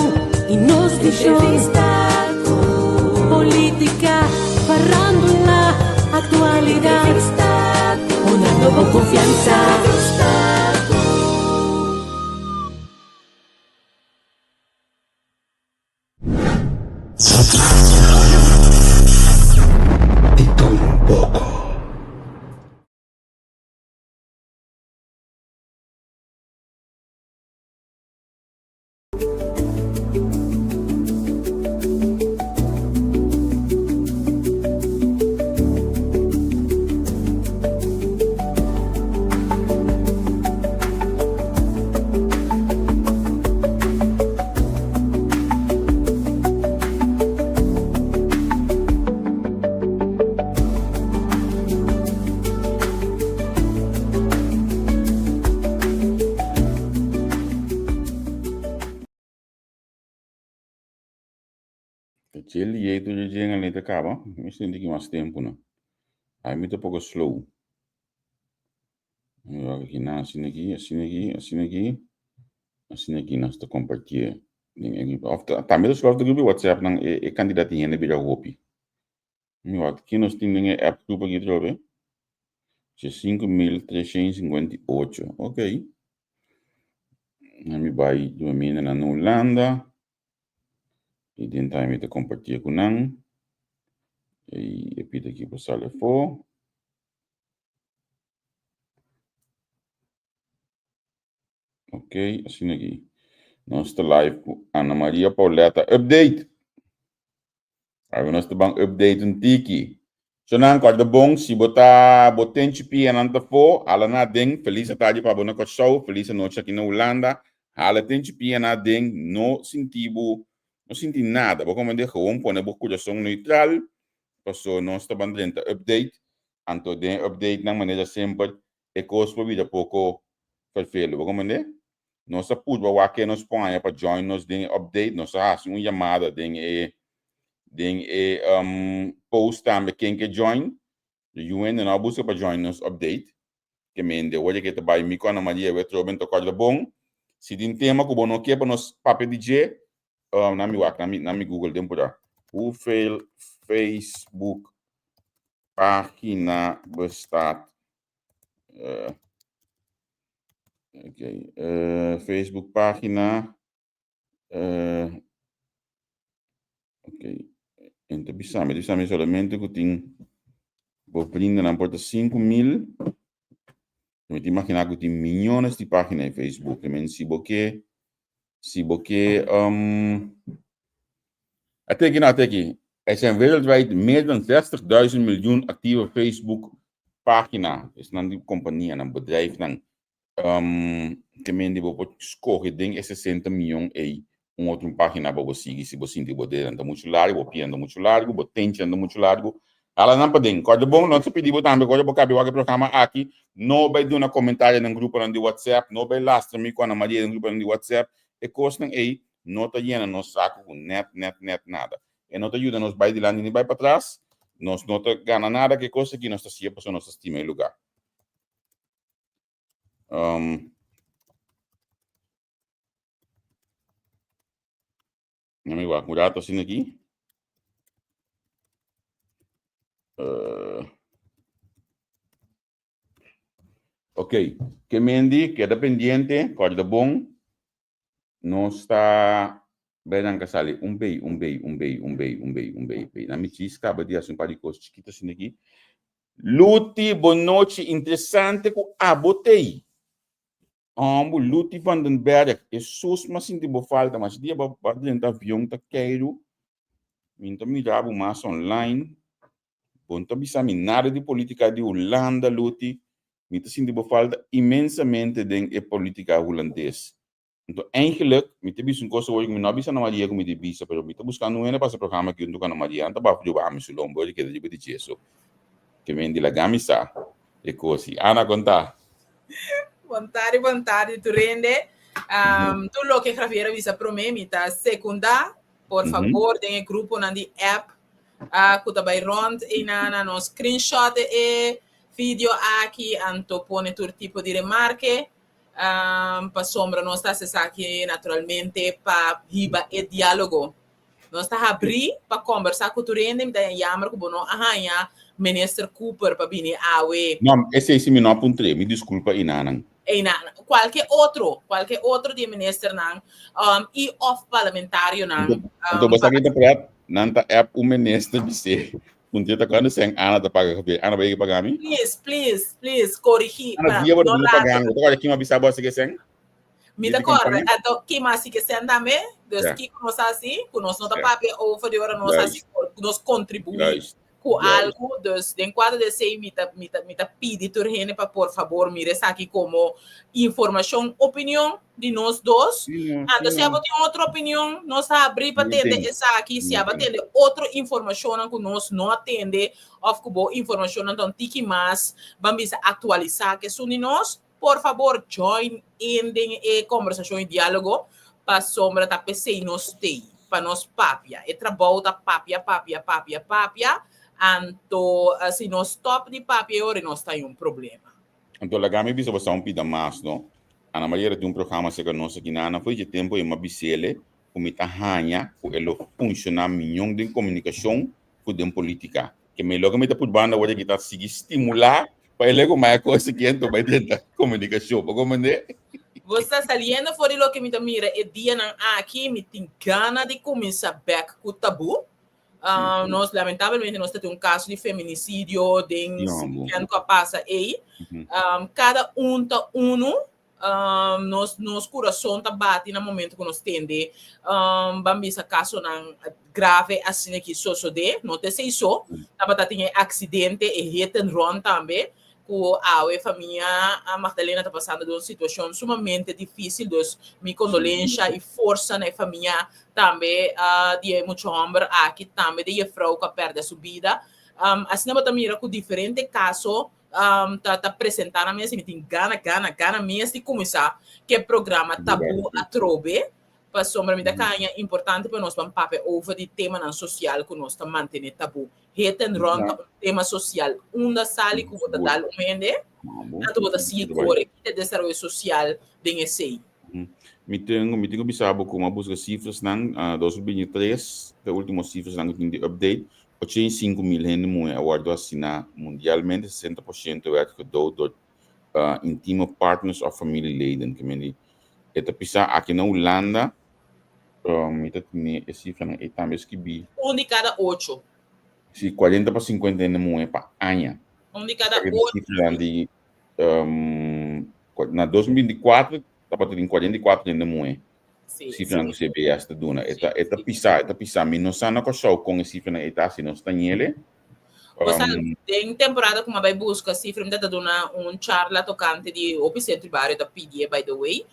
bon i nos vishon. Entrevista ku Polítika, farándula, aktualidat. Entrevista ku Honrando bo konfiansa. Entrevista ku. Di tur un poko. Dje liei tur dje djenga lei ta kaba, mi sinti ki mas tempu no. Ai mi ta poko slow. Mi wak aki nan asina aki, asina aki, asina aki, asina aki nos ta kompartié den e grupo. Òf tambe ta slow den grupo di WhatsApp nan e kantidat di hende bira hopi. Mi wak ki nos tin den e app grupo aki atrobe? Dje 5358, ok. Mi bai duna mi hendenan na Hulanda. I den time mi ta kompartié ku nan. I e pita aki por sali afó. Ok, asina aki. Nos ta live ku Ana Maria Pauletta. Update! Awe nos ta ban update un tiki. Shonan, kòrda bon, si bo ta bo tenchi pianan ta fo, hala na aden. Felis atardi pa bo na Kòrsou, felis anochi aki na Hulanda. Hala tenchi pianan aden, no sinti bo, no sinti nada. Bo komende gewoon pone bo kurason neutral, paso nos ta ban drenta update. Anto den e updatenan manera semper e kos por bira poko ferfelu. Bo komende? Nos a purba wak ke nos por haña pa join nos den e update. Nos a hasi un yamada den e den e um, post tambe ken ke join. De yu hende no a buska pa join nos update. Ke mende ora ke ta bai mi ku Ana Maria we troben ta kòrda bon. Si tin tema ku bo no ke pa nos papia di dje, um, na mi wak, na mi, na mi Google den pura. Hoeveel Facebook pagina bestaat? Uh, Ok, uh, Facebook pagina. Uh, ok, enta bisami, bisami solamente ku tin bo brindanan por ta 5000. Mi te imagina ku tin millones di pagina in Facebook. I men si bo ke, si bo ke, um, Ateki nou, ateki. Er zijn wereldwijd meer dan 60.000 miljoen actieve Facebook pagina. Esnan di kompanianan, bedrijfnan. Um, ke men di bo por skohe den e 60 mion ei un otro un pagina pa bo sigui si bo sinti bo dedan ta muchu largu, bo pianan ta muchu largu, bo tenchinan ta muchu largu. Hala nan paden. Kòrda bon, nos ta pidi bo tambe ku ora bo kabi wak e programa aki, no bai duna komentario den gruponan di WhatsApp, no bai lastra mi ku Ana Maria den gruponan di WhatsApp. E kosnan ei no ta yena nos saku ku nèt, nèt, nèt nada. E no ta yuda nos bai dilanti ni bai patras. Nos no ta gana nada ku e kos aki, nos ta siña pasobra nos ta stima e lugá. Um, mi wak un rato asina aki. Uh, ok, ke mendi, keda pendiente, kòrda bon. Nos ta bay nan ka sali un bay, un bay, un bay, un bay, un bay, un bay, bay. Nan mi chis kaba di hasi un par di kos chikito asina aki. Luti, bonochi, interesante ku abo t'ei. Hombo, Luti van den Berg, Jesus m'a sinti bo falta, mas dia bo a drenta avion ta keiru, mi no ta mira bo mas online. Bo no ta bisa mi nada di politica di Hulanda, Luti. Mi ta sinti bo falta inmensamente den e politica Hulandes. Anto eigenlijk, mi ta bisa un cos awor cu mi no a bisa Ana Maria cu mi ta bisa, pero mi ta buscando un hende pa haci programa aki hunto cu Ana Maria. Nan ta bafo djoba ami su lombo, e keda riba di dje. So, ke men di laga mi sa e cos. Ana, con ta? Bon tardi, bon tardi tur hende. Um, tur loke Javier a bisa promé, mi ta sekundá. Por favor, den e gruponan di app uh, ku ta bai rond einan, no screenshot e video aki, anto pone tur tipo di remarke. Um, pasobra nos ta hasi esaki naturalmente pa hiba e diálogo. Nos ta habrí pa kombersá ku tur hende, mi ta jammer ku bo no a haña Minister Cooper pa bini awe. No, esei si mi no a puntr'é, mi diskulpa einanan. Einanan. Kualke otro, kualke otro di e ministernan um, i òf parlamentarionan. Anto, um, bo sa ki ta pret? Nan ta app un minister bis'é Punto ta cuando sen Ana ta paga Javier. Ana bay paga mi? Please, please, please, corrigi. Ana dia no paga. Ta corda kim a bisa bo así que sen? Mi ta corda. Anto kim así que sen tambe. Dus yeah. kiko nos así, ku nos no ta papia over de ora nos así, nos contribuir ku algo. Dus den cuadro de sei mi ta, mi ta, mi ta pidi tur hende pa por favor mira esaki como informacion, opinion di nos dos. Anto si abo tin otro opinion, nos ta abrí pa tende esaki. Si abo tende otro informashonnan ku nos no a tende òf ku bo informashonnan ta un tiki mas, ban bisa aktualisá ku esun di nos, por fabor join in den e kombersashon i diálogo, pasobra ta p'esei nos t'ei, pa nos papia. E trabou ta papia, papia, papia, papia. Anto si nos stòp di papia e ora nos ta den un problema. Anto laga mi bisa boso un pida mas no. Ana Maria tin un programa cerca nos aki na foi dje tempo e m'a bisele cu mi ta haña cu e lo funciona miñon den comunicacion cu den politica. Ke mi loke mi ta put banda awor aki ta sigui stimula pa e lego maya cos aki anto bai drenta comunicacion. Bo comprende? Bo sta saliendo for di loke mi ta mira e dianan aki, mi tin gana di cuminsa bek cu Tabú. Uh, nos lamentablemente nos tin un caso di feminicidio den weekend ku a pasa ei. Um, cada un ta uno. Um, nos, nos corazón ta bati na momento ku nos tende um, ban bisa casonan grave asina ki sosode. No te sei so. Tabata tin e accidente, e hit and run tambe. Ku awe famia Magdalena ta pasando den un situashon sumamente difísil, dus mi kondolensha i forsa na e famia tambe di e mucha hòmber aki, tambe di e jefrou ku a pèrdè su bida. Asina bo ta mira ku diferente kaso ta ta presentá nan mes i mi tin gana gana gana mes di kuminsá ku e programa Tabú atrobe, pasobra mi ta kaña importante pa nos ban papia over di temanan sosial ku nos ta mantené tabú. Hit and run ta un tema social. Unda sali ku bo ta dal un hende, anto bo ta sigui kore. Ki ta desaroyo social den esei? Mi tin mi tin ku bisa bo ku mi a buska sifrasnan, 2023 ta e ultimo sifrasnan ku tin di update, 85 mil hende muhé a wòrdu asesiná mundialmente, 60% werd gedood door intieme partners of familieleden. Ke men di e ta pisá aki na Hulanda. Mi ta tene e sifranan ei tambe skibí. Un di kada ocho. Sí, 40 pa 50 hende muhé pa aña. Un di kada ocho. Sifranan di na 2024 tabata tin 44 hende muhé. Sifranan ku CBS ta duna. E ta e ta pisá, e ta pisá. Mi no sa na Kòrsou kon e sifranan ei ta, si nos ta ñele. Bo sa, den temporada ku mi a bai buska sifra, mi ta duna un charla tokante di hopi sentro di bario ta pidié, by the way,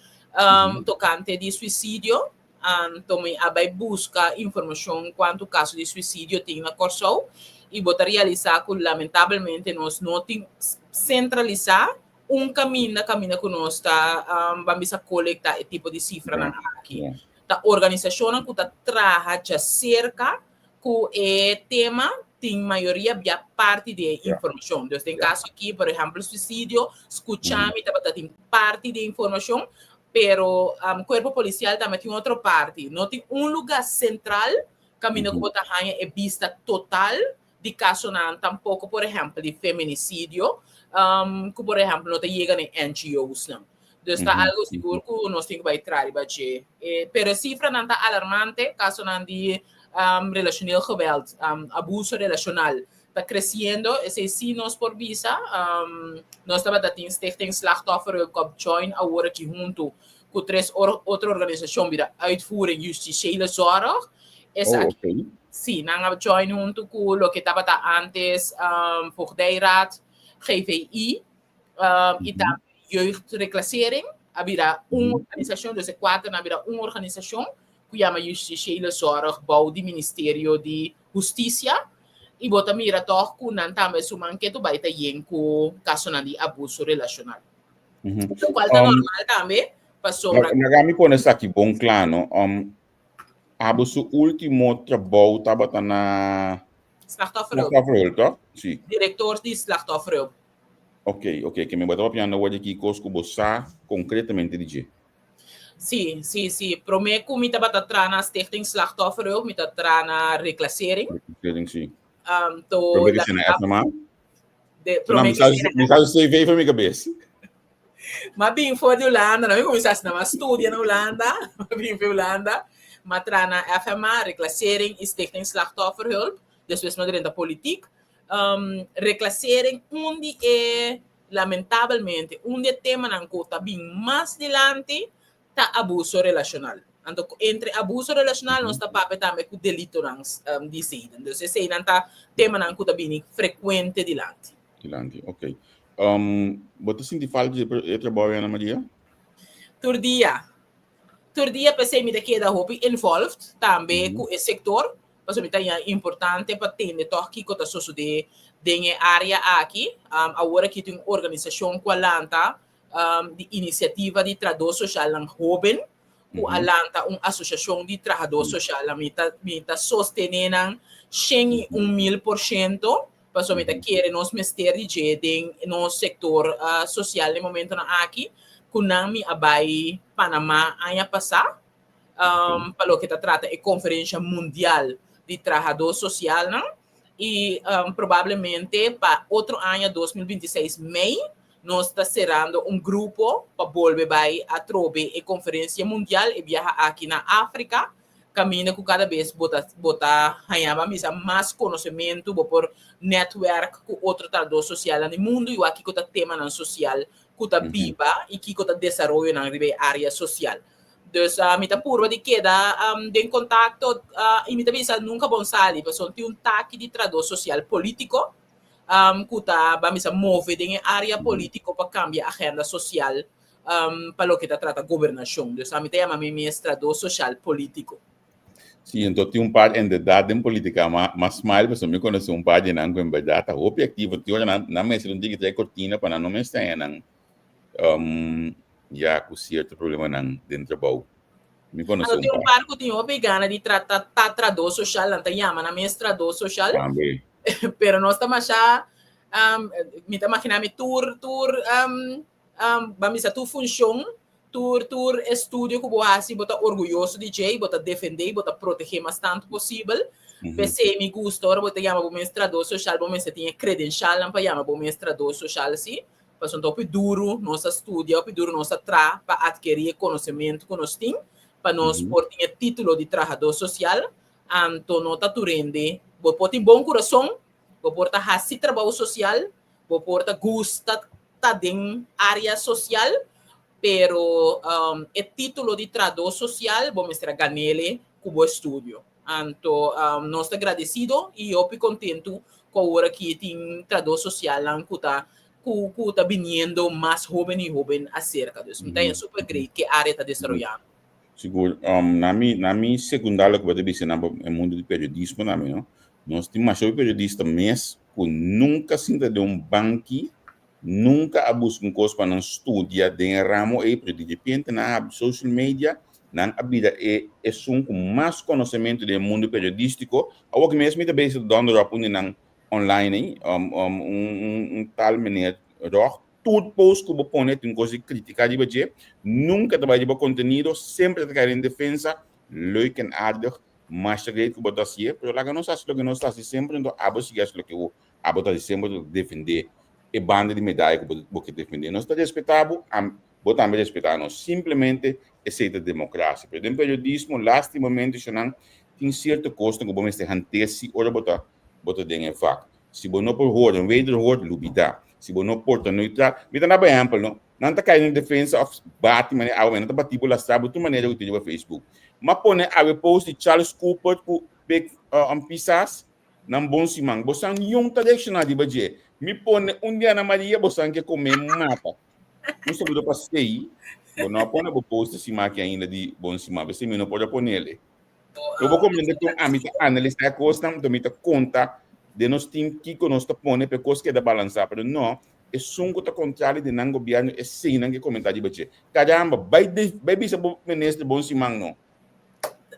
tokante di suisidio. Anto mi a bai buska informashon kuantu kaso di suisidio tin na Kòrsou i bo ta realisá ku lamentablemente nos no tin sentralisá un kaminda kaminda ku nos ta ban bisa kolektá e tipo di sifranan aki. Ta organisashonnan ku ta traha djaserka ku e tema tin mayoria bia parti di e informashon. Dus den kaso aki, por ehèmpel, suisidio, Skuchami tabata tin parti di e informashon, pero Kuerpo Polisial tambe tin otro parti. No tin un lugá sentral kaminda ku bo ta haña e bista total di kasonan tampoko, por ehèmpel, di feminisidio, ku por ehèmpel no ta yega na e NGOsnan. Dus ta algo sigur ku nos tin ku bai traha riba dje. Pero e sifranan ta alarmante, kasonan di relationeel geweld, abuso relashonal ta kresiendo, esei sí nos por bisa. Nos tabata tin Stichting Slachtofferhulp ku a join awor aki huntu ku tres otro organisashon bira Uitvoering Justitiële Zorg. Esaki, sí, nan a join huntu ku loke tabata antes Voogdijraad, GVI, i tambe Jeugdreclassering a bira un organisashon, dus e kuaternan a bira un organisashon ku yama Justitiële Zorg bou di Ministerio di Hustisia i bo ta mira tòg ku nan tambe suman ketu bai ta yen ku kasonan di abuso relashonal. Lokual ta normal tambe pasobra. Laga mi pone esaki bon kla no. Abo su último trabou tabata na Slachtofferhulp. Slachtofferhulp, toch? Sí. Direktor di Slachtofferhulp. Ok, ok, ke men bo ta papiando awor di ki kos ku bo sa konkretamente di dje. Sí, sí, sí. Promé ku mi tabata traha na Stichting Slachtofferhulp, mi ta traha na Reclassering. Reclassering, sí. To Promé ku sena FMA? De, promé ku sena Mi sa su CV for mi kabes. M'a bin for di Hulanda, no mi kuminsá asina, m'a studia na Hulanda, m'a bin for Hulanda, m'a traha na FMA, Reclassering i Stichting Slachtofferhulp, despues m'a drenta politiek. Reclassering un di e lamentabelmente un di e temanan ku ta bin mas dilanti ta abuso relashonal. Anto entre abuso relashonal nos ta papia tambe ku delitonan di zeden. Dus eseinan ta temanan ku ta bini frekuente dilanti. Dilanti, ok. Bo ta sinti falta di e trabou Ana Maria? Tur dia. Tur dia p'esei mi ta keda hopi involved tambe ku e sektor. Pasobra mi ta haña importante pa tende tòg kiko ta sosodé den e área aki. Awor aki tin un organisashon ku a lanta di inisiativa di trahadó soshalnan hóben ku a lanta un asosiashon di trahadó soshalnan. Mi ta mi ta sostené nan 101.000 por shento pasobra mi ta kere nos mester di dje den nos sektor sosial den momentonan aki. Ku nan mi a bai Panamá aña pasá pa loke ta trata e konferensha mundial di trahadó sosialnan i probablemente pa otro aña 2026 mei nos ta serando un grupo pa bolbe bai atrobe e konferensia mundial e biaha aki na Afrika kaminda ku kada bes bo ta bo ta haña ban bisa mas konosementu bo por netwerk ku otro trahadó sosialnan di mundu i wak kiko ta temanan sosial ku ta biba i kiko ta desaroyonan riba e área sosial. Dus mi ta purba di keda den kontakto i mi ta bisa nunka bon sali pasobra tin un taki di trahadó sosial polítiko ku ta ban bisa move den e área polítiko pa kambia agenda sosial pa loke ta trata gobernashon. Dus ami ta yama mi mes trahadó sosial polítiko. Sí, enton tin un par inderdaad den politica ma ma smile pasobra mi conoce un par di nan cu en berdad ta hopi activo. Tin ora nan nan mester un tiki trae cortina pa nan no mester haña nan ya ku sierto problemanan den trabou. Mi konosé un par. Tin un par ku tin hopi gana di trata ta tradó soshal, nan ta yama nan mes tradó soshal. Tambe. Pero nos ta masha, mi ta maginá mi tur tur ban bisa tur funshon, tur tur estudio ku bo hasi bo ta orguyoso di dje i bo ta defendé i bo ta protegé mas tantu posibel. P'esei mi gusta ora bo ta yama bo mes tradó soshal bo mester tin e kredenshalnan pa yama bo mes tradó soshal si. Pasobra ta hopi duru nos a studia, hopi duru nos a traha pa adkerí e konosementu ku nos tin, pa nos por tin e título di trahadó sosial. Anto no ta tur hende. Bo por tin bon kurason, bo por ta hasi trabou sosial, bo por ta gusta ta den área sosial, pero e título di trahadó sosial bo mester a gan'el ku bo estudio. Anto nos ta gradesido i hopi kontentu ku awor aki tin trahadó sosialnan ku ta ku ku ta biniendo mas hóben i hóben aserka. Dus mi ta haña super great ku e área ta desaroyando. Sigur. Na mi na mi sekundá loke bo ta bisa nan pa e mundu di periodismo tambe no, nos tin masha hopi periodista mes ku nunka sinta den un banki, nunka a buska un kos pa nan studia den e ramo ei, pero di repente nan a habri social media, nan a bira e esun ku mas konosementu den e mundu periodístiko. Awor ki mes mi ta bezig ta dònder òp un di nan online ei, un tal meneer Rog, tur post ku bo pone tin kos di kritiká riba dje, nunka ta bai riba kontenido, semper ta kai den defensa, leuk en aardig, masha great ku bo ta hasié, pero laga nos hasi loke nos ta hasi semper, enton abo sigui hasi loke abo ta hasi semper, ta defendé e banda di medaya ku bo ke defendé. Nos ta respetá bo, bo tambe respetá nos. Simplemente esei ta demokrasia. Pero den periodismo, lastimamente, shonnan, tin sierto kosnan ku bo mester hant'é si ora bo ta bo ta den e vak. Si bo no por hoor en wederhoor, lubidá. Si bo no por ta neutral, mi ta na bo ehèmpel, no? Nan ta kai den defensa òf bati manera awe, nan ta bati bo lastrá bo tur manera ku tin riba Facebook. M'a pone awe post di Charles Cooper ku Big Pisas, Nan bon siman. Bosan niun ta reakshoná riba dje. Mi pone un di Ana Maria, bosan ke komé mata. Un saludo pa Stey. Bo no a pone bo post di siman aki ainda di bon siman, p'esei mi no por a ponele. Lo bo komprende kon ami ta analisá e kosnan, anto mi ta konta den nos team kiko nos ta pone pa e kos keda balansá. Pero no, esun ku ta kontrali di nan gobièrnu, eseinan ke komentá riba dje. Karamba, bai bai bisa bo minister bon siman no.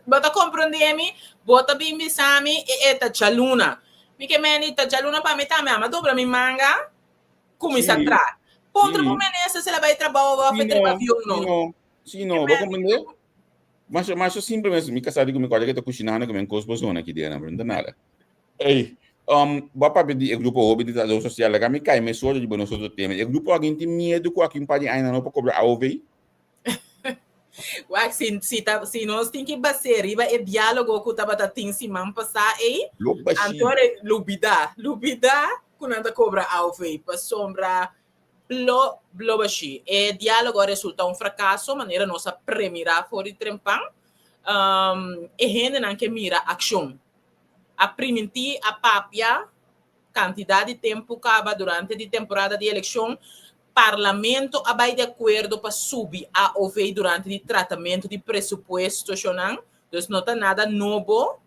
Bo ta komprondé mi? Bo ta bin bisa mi e e ta djaluna. Mi ke meni ta djaluna pa mi tambe. Ami a dobla mi manga. Kuminsá traha. Puntra bo minister si el a bai trabou of e triba avion no. No, si no, bo comprende? Masha, masha simple mes. Mi kasá di ku mi kòrda ke ta kushinando ku mi kos bo zona aki den, pero no ta nada. Ey, bo a papia di e grupo hopi di trabador sosial, laga mi kai mesora riba nos otro tema. E grupo aki tin miedu ku aki un par di añanan no por kobra AOV? Wak, si, si, ta, si nos tin ki bas'é riba e diálogo ku tabata tin siman pasá ei, Lo bashí. anto re lubidá, lubidá ku nan ta kobra AOV, pasobra blo, blo bashí. E diálogo a resultá un frakaso, manera nos a premirá for di trempan. E hendenan ke mira akshon. A primintí, a papia kantidat di tempu kaba durante di temporada di elekshon, Parlamento a bai di akuerdo pa subi AOV durante di tratamentu di presupuesto shonnan, dus no ta nada nobo,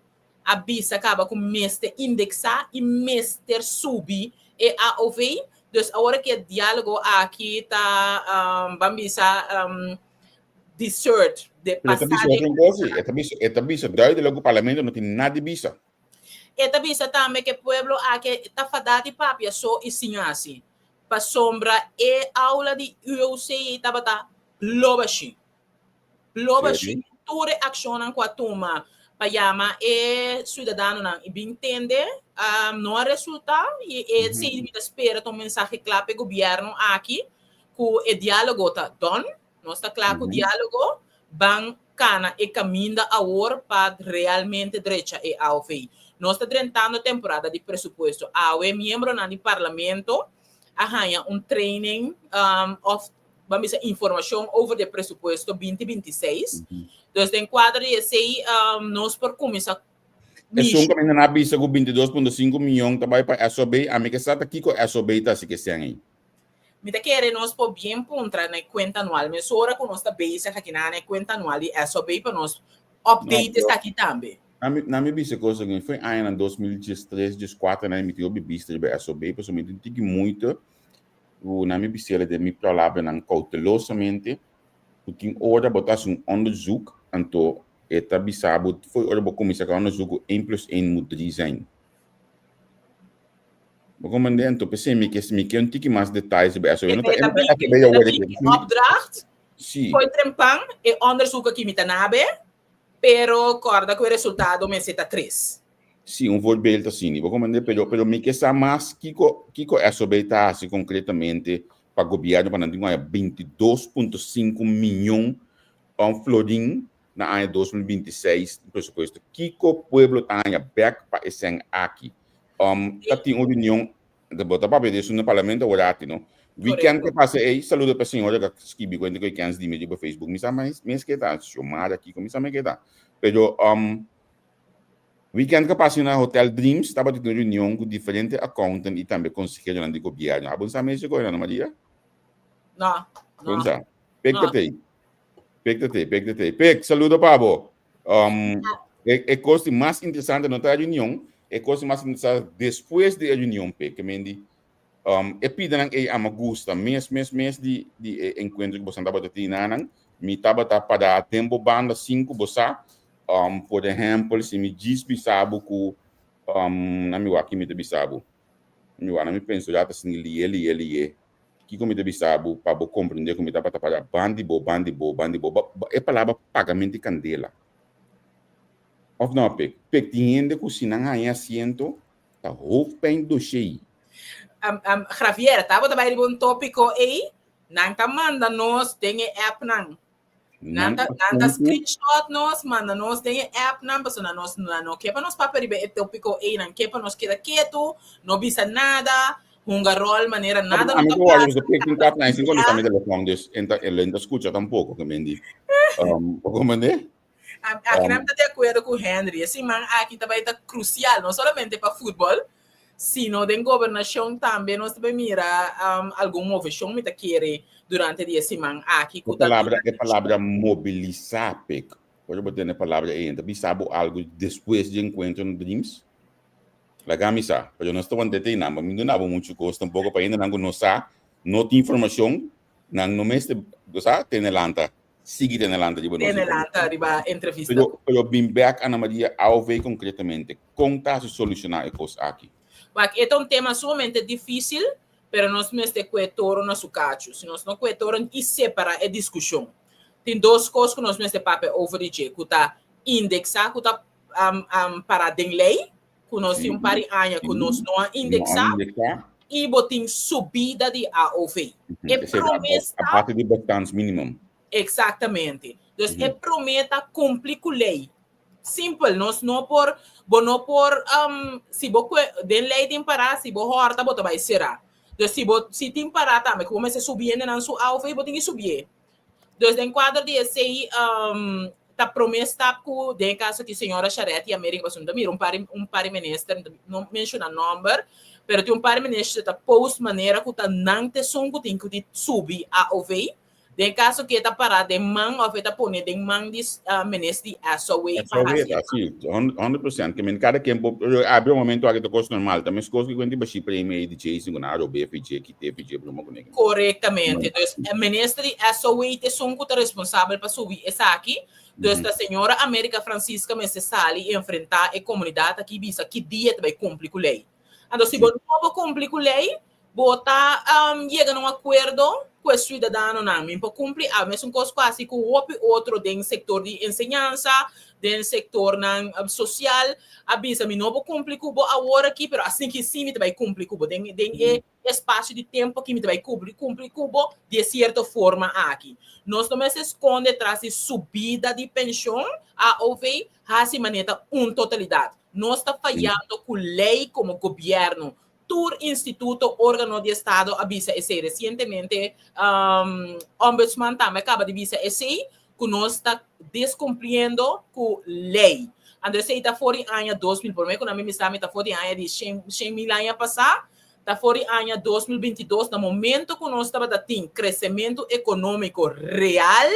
a bisa kaba ku mester indeksá i mester subi e AOV, dus awor ku e diálogo aki ta ban bisa dessert de pasa de. E ta bisa duidelijk ku Parlamento no tin nada di bisa. E ta bisa tambe ku e pueblo aki ta fadá di papia so i sin hasi. Pasobra e aula di UOC tabata blo bashí. Blo bashí. Tur e akshonnan ku a tuma pa yama e siudadanonan i bin tende no a resultá i e si mi ta spera ta un mensahe kla pa e gobièrnu aki ku e diálogo ta done. Nos ta kla ku diálogo, ban kana e kaminda awor pa realmente drecha e AOV. Nos ta drentando temporada di presupuesto. Awe miembronan di parlamento a haña un training òf ban bisa informashon over di e presupuesto binti 26. Dus den kuadro di esei nos por kuminsá Esun kaminda nan a bisa ku 22.5 mion ta bai pa SOB, ami ke sa ta kiko SOB ta hasi ku e sèn ei. Mi ta kere nos por bien puntra na e kuenta anual mesora ku nos ta bezig aki na e kuenta anual di SOB pa nos update esaki tambe. Na mi bisa kos aki, foi añanan 2013, 14 nan mi tin hopi bista riba SOB pasobra mi tin tiki moeite ku nan mi bisela den mi palabranan koutelosamente ku tin ora bo ta hasi un onderzoek anto e ta bisa bo foi ora bo kuminsá ku e onderzoek ku een plus een moet drie zijn. Bo comprende? Anto p'esei mi ke mi ke un tiki mas detaye sobre eso. E ta e ta e ta bin e opdracht Sí. Fo'i trempan e onderzoek aki mi ta nabe, pero kòrda ku e resultado mester ta tres. Sí, un voorbeeld asina. Bo comprende? Pero pero mi ke sa mas kiko kiko SOB ta hasi konkretamente pa gobièrnu pa nan tin ku haña 22.5 mion un florin na aña 2026 presupuesto. Kiko pueblo ta haña bèk pa e sèn aki? Um, ta tin un reunion, bo ta papia di esun na parlamento awor ati, no? Weekend que pasa ei, saludo pa señora que skibi cuenta que kens di mi riba Facebook. Mi sa mes, mes que ta, Xiomara Kiko, mi sa mes que ta. Pero um, weekend que pasa na Hotel Dreams, tabata tin un reunion cu diferente accountant y tambe conseheronan di gobierno. Abo sa mes ko, Ana Maria? No, no. Bon sa. Pek ta tei. Pek ta tei, pek ta tei. Pek, saludo pa bo. Um, e, e kos di mas interesante no ta e reunion, e kos di mas interesante despues di e reunion, Pek, ke men di, e pidanan ei ama gusta mes, mes, mes di, di e enkuentro ku bosan tabata tin nanan. Mi tabata para den bo banda sin ku bo sa. Por ehèmpel, si mi djis bisa bo ku, na mi wak ki mi ta bisa bo. Mi wak na mi pensa ya ta sinti lié, lié, lié. Kiko mi ta bisa bo pa bo komprendé ku mi tabata para bandi bo, bandi bo, bandi bo. E palabra pagamento di kandela. Òf no, Pek? Pek, tin hende ku si nan haña asiento ta hoofdpijn doshei. Javier, tabata bai riba un tópiko ei, nan ta manda nos den e appnan. Nan ta, nan ta screenshot nos, manda nos den e appnan, pasobra nos nan no ke pa nos papia riba e tópiko ei, nan ke pa nos keda ketu, no bisa nada, hunga ròl manera nada no ta pasa. Pek tin kap nan sin kontestá mi telefòn, dus en ta, el ta skucha tampoko, ke men di. Bo komprendé? Aki nan ta di akuerdo ku Henry. E siman aki ta bai ta krusial, no solamente pa futbòl, sino den gobernashon tambe nos ta bai mira algun moveshon, mi ta kere, durante di e siman aki ku ta duna. E palabra mobilisá, Pek, ora bo tende e palabra ei, ta bisa bo algu despues di enkuentro na Dreams? Laga mi sa, pasobra nos ta wanta te einan, mi no duna bo muchu kos tampoko pa hendenan ku no sa, no tin informashon, nan no mester, bo sa, tene lanta. Sigui tene lanta riba nos Tene lanta riba entrevista. Pero, pero bin bek Ana Maria AOV concretamente. Con ta hasi soluciona e cos aki? Wak, e ta un tema sumamente dificil, Pero nos mester kue toro na su kachu. Si nos no kue toro i separá e diskushon. Tin dos kos ku nos mester papia over di dje, ku ta indeksá ku ta pará den lei, ku nos tin un par di aña ku nos no a indeksá, i bo tin subida di AOV. E promé ta. Aparte di bestaansminimum. Eksaktamente. Dus e promé ta kumpli ku lei. Simpel, nos no por, bo no por, si bo kue, den lei tin pará, si bo hòrta bo ta bai será. Dus si bo, si tin pará tambe ku bo mester subi hendenan su AOV, bo tin ki subié. Dus den kuadro di esei ta promé stap ku den e kaso aki señora Charetti America pasobra mi ta mira un par un par di minister, mi ta no menshoná nòmber, pero tin un par di minister ta post manera ku ta nan ta esun ku tin ku di subi AOV. Den e kaso ku e ta pará den man òf e ta pone den man di minister di SOA pa hasi. SOA ta si, 100%. Ke men kada ken por abri un momento aki ta kos normal. Ta meskos ku kuenti bashí premia ei di Jason ku nan a rob'é FG, kit'é FG broma kuné. Korektamente. Dus e minister di SOA ta esun ku ta responsabel pa subi esaki. Dus ta señora America Francisca mester sali i enfrentá e komunidat aki bisa ki dia e ta bai kumpli ku lei. Anto si bo no bo kumpli ku lei, bo ta yega na un akuerdo ku e siudadanonan. Mi por kumpli a mesun kos ku hasi ku hopi otro den sektor di enseñansa, den sektornan sosial, a bisa mi no por kumpli ku bo awor aki, pero asin ki si mi ta bai kumpli ku bo den den e espasio di tempu aki mi ta bai kumpli kumpli ku bo di e sierto forma aki. Nos no mester skonde tras di subida di penshon, AOV, hasi manera ta un totalidat. Nos ta fayando ku lei komo gobièrnu. Tur instituto, órgano di estado a bisa esei. Resientemente Ombudsman tambe a kaba di bisa esei, ku nos ta deskumpliendo ku lei. Anto esei ta for di aña 2000, promé ku nan mi bisa mi ta for di aña di 100.000 aña pasá, ta for di aña 2022, na momento ku nos tabata tin kresementu ekonómiko real,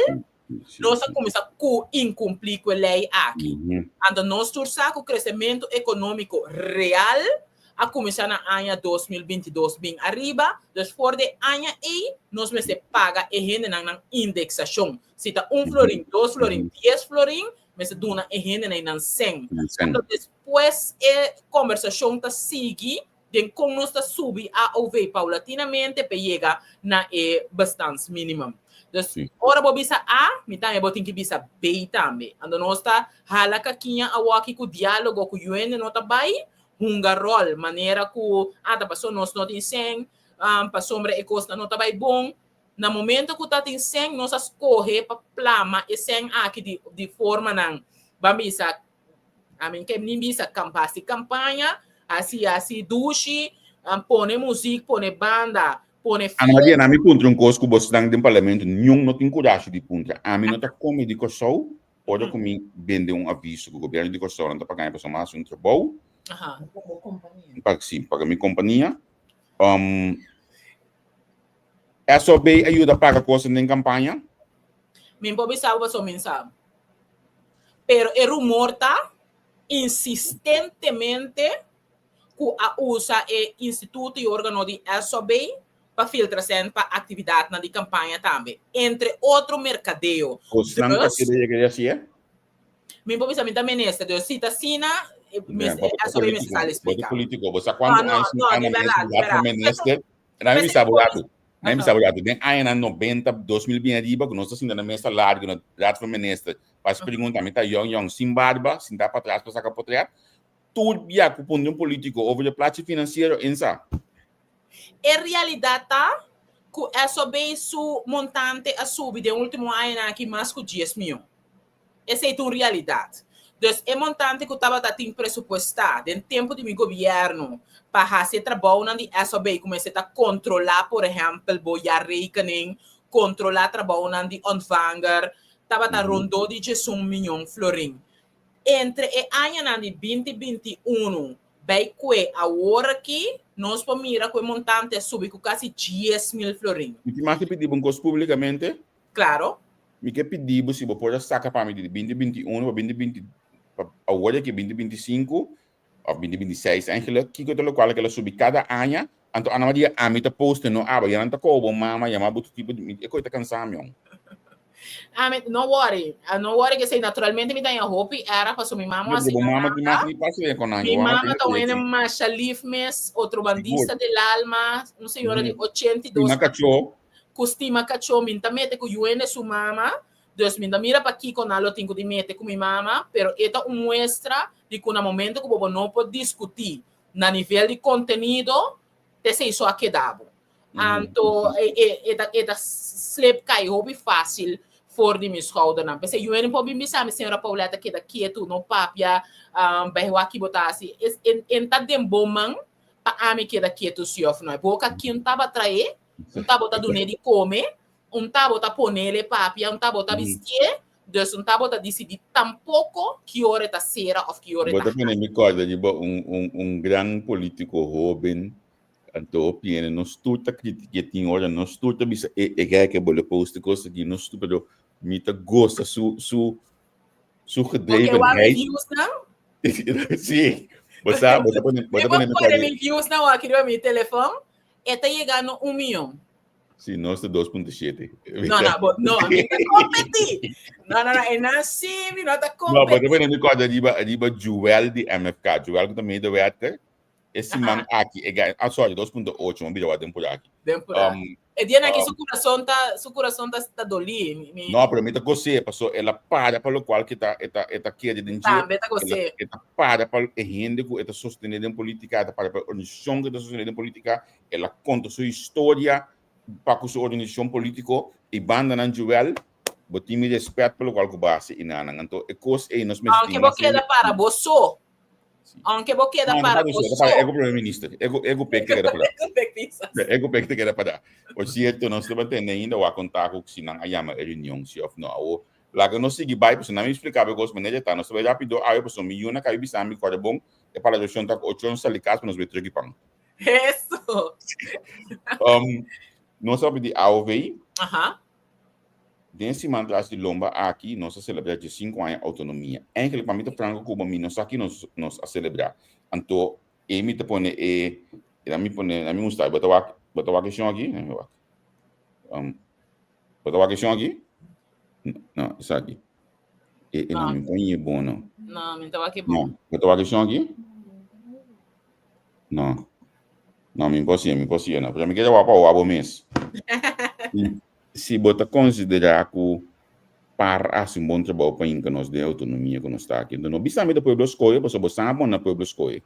Nos a kuminsá ku inkumplí ku e lei aki. Anto nos tur sa ku kresementu ekonómiko real a kuminsá na aña 2022 bin ariba, dus for di e aña ei nos mester paga e hendenan nan indeksashon. Si ta un florin, dos florin, dies florin, mester duna e hendenan nan sèn. Anto despues e kombersashon ta sigui den kon nos ta subi AOV paulatinamente pa yega na e bestaansminimum. Dus ora bo bisa A, mi tambe bo tin ki bisa B tambe. Anto nos ta hala kakiña awoki ku diálogo ku yuende no ta bai hunga ròl manera ku ah ta paso nos no tin sèn, pasobra e kosnan no ta bai bon. Na momento ku ta tin sèn nos a skohe pa plama e sèn aki di di formanan ban bisa Amen ke ni bisa kampa hasi kampaña, hasi hasi dushi, pone muzik, pone banda, pone Ana Maria, na mi puntra un kos ku bosnan den parlamento niun no tin kurashi di puntra. Ami no ta kome di Kòrsou ora ku mi bende un aviso ku gobièrnu di Kòrsou nan ta paga mi pasobra mi a hasi un trabou. Pa si, paga mi kompania. SOB a yuda paga kosnan den kampaña? Mi por bisa bo pasobra mi no sa. Pero e rumor ta insistentemente ku a usa e instituto i organo di SOB pa filtra sèn pa aktividatnan di kampaña tambe, entre otro merkadeo. Kosnan ta keda yega di hasié? Mi por bisa mi ta minister, dus si ta asina, SOB mester sali splika. Bo ta polítiko, bo sa kuantu aña sin aña minister, minister, Na mi bisa bo rato. Na mi bisa bo rato. Den añanan 90, 2000 bien ariba, ku nos ta sinta na mesa largo na Raad van Minister, pa hasi pregunta, mi ta yong yong, sin barba, sintá patras pa saka potret. Tur bia ku pone un polítiko over e plachi finansiero, insa. E realidat ta ku SOB su montante a subi den último añanan aki mas ku dies mion. Esei ta un realidat. Dus e montante ku tabata tin presupuestá den tempu di mi gobièrnu pa hasi e trabounan di SOB ku mester ta kontrolá por ehèmpel bo jaarrekening, kontrolá trabounan di ontvanger, tabata rondó di djesun mion florin. Entre e añanan di 2021 bai kue awor aki nos por mira ku e montante a subi ku kasi 10.000 florin. Mi tin mas di pidi bo un kos públikamente? Klaro. Mi ke pidi bo si bo por a saka pa mi di 2021 pa 2020 pa awor aki 2025 of 2026 eigenlijk kiko ta lokual ke lo subi kada aña anto Ana Maria ami ta poste no abo ya nan ta kobo mama yama bo tur tipo di e koi ta kansa mi. Ami, no worry. Ah, no worry ku esei naturalmente mi ta haña hopi erg paso mi mama Bo mama tin mas ni pasa con Mi mama ta un masha lief mes, otrobandista del alma, un señora di 82 Stima kachó. Ku stima kachó, mi ta mete ku yuende su mama, dus mi ta mira pakiko nan lo tin ku di mete ku mi mama, pero e ta un muestra di ku na momento ku bo no por diskutí na nivel di kontenido, t'esei so a keda bo. Anto e ta slip kai hopi fásil for di mi schoudernan. P'esei yuende por bin bisa mi, "Señora Pauletta, keda ketu, no papia, bai wak ki bo ta hasi." En ta den bo man pa ami keda ketu si òf no. Boka ken tabata trae, un tabata dun'é di kome, un tabata ponele papia, un tabata bistié, dus un tabata disidí tampoko ki ora e ta sera òf ki ora e Bo ta ta pone mi kòrda riba un gran polítiko hóben. Anto hopi hende nos tur ta critica tin ora nos tur ta bisa e e gek e bole post cos aki nos tur, pero mi ta gosta su Ok, wak gedrevenheid. Views nan? Sí, bo sa, bo Mi ta pone mi por pone kòrda. Mi views nan wak riba mi telefon, e ta yega na 1 mion. Sí, nos ta 2.7. No, bo, no, mi ta kompetí. No, e na sí, mi no ta No, bo ta kompetí. pone mi kòrda riba Joel di MFK, Joel ku ta medewerker, e siman aki, e ah, sorry, 2.8, mi bira wak den por aki. Den por aki. E dia nan ki su kurason ta dolí. No, pero mi ta gos'é, paso el a para pa lokual ku e ta kere den dje. Tambe ta gos'é. E ta para pa e hende ku e ta sostené den polítika, e ta para pa e organisashon ku e ta sostené den polítika, el a konta su historia pa ku su organisashon polítiko i bandanan. Joel, bo tin mi respèt pa lokual ku bo a hasi i nanan. Anto e kos ei nos mester Aunke tin bo mas keda hende. Para bo so. Aunke bo keda No, no para para bo eso, so. para ego primer minister, ego pek te queda para. Ego pek pisas. Ego pek te queda para. Por cierto, nos ta tende ainda wa konta ku si nan a yama e reunion si of no. Awo, laga nos sigui bai, pasobra nan mi explica be kos manera ta, nos ta bai rápido awe, pasobra mi yuna kabi bisa mi kòrda bon, e palabrashon ta ku 8'or sali kas pa nos bai truki pan. Eso. Nos a di AOV. Den siman tras di lomba aki, nos a selebrá 15 aña outonomia. Eigenlijk, pa mi ta franko ku bo, mi no sa ki nos a selebrá. Anto, e mi ta pone e, mi pone, mi mustra, bo ta wak e shon aki? Mi wak. Bo ta wak e shon aki? No, esaki. E no, No. mi pone bon, no. No, mi ta wak bon. No, bo ta wak e shon aki? No. No, mi imposible, mi imposible, no. Pero mi kere wak pa wak bo mes. Si bo ta konsiderá ku PAR a hasi un bon trabou pa hinka nos den outonomia ku nos ta aki, enton no bisa mi ta pueblo skohe, pasobra bo sa bon na pueblo skohe.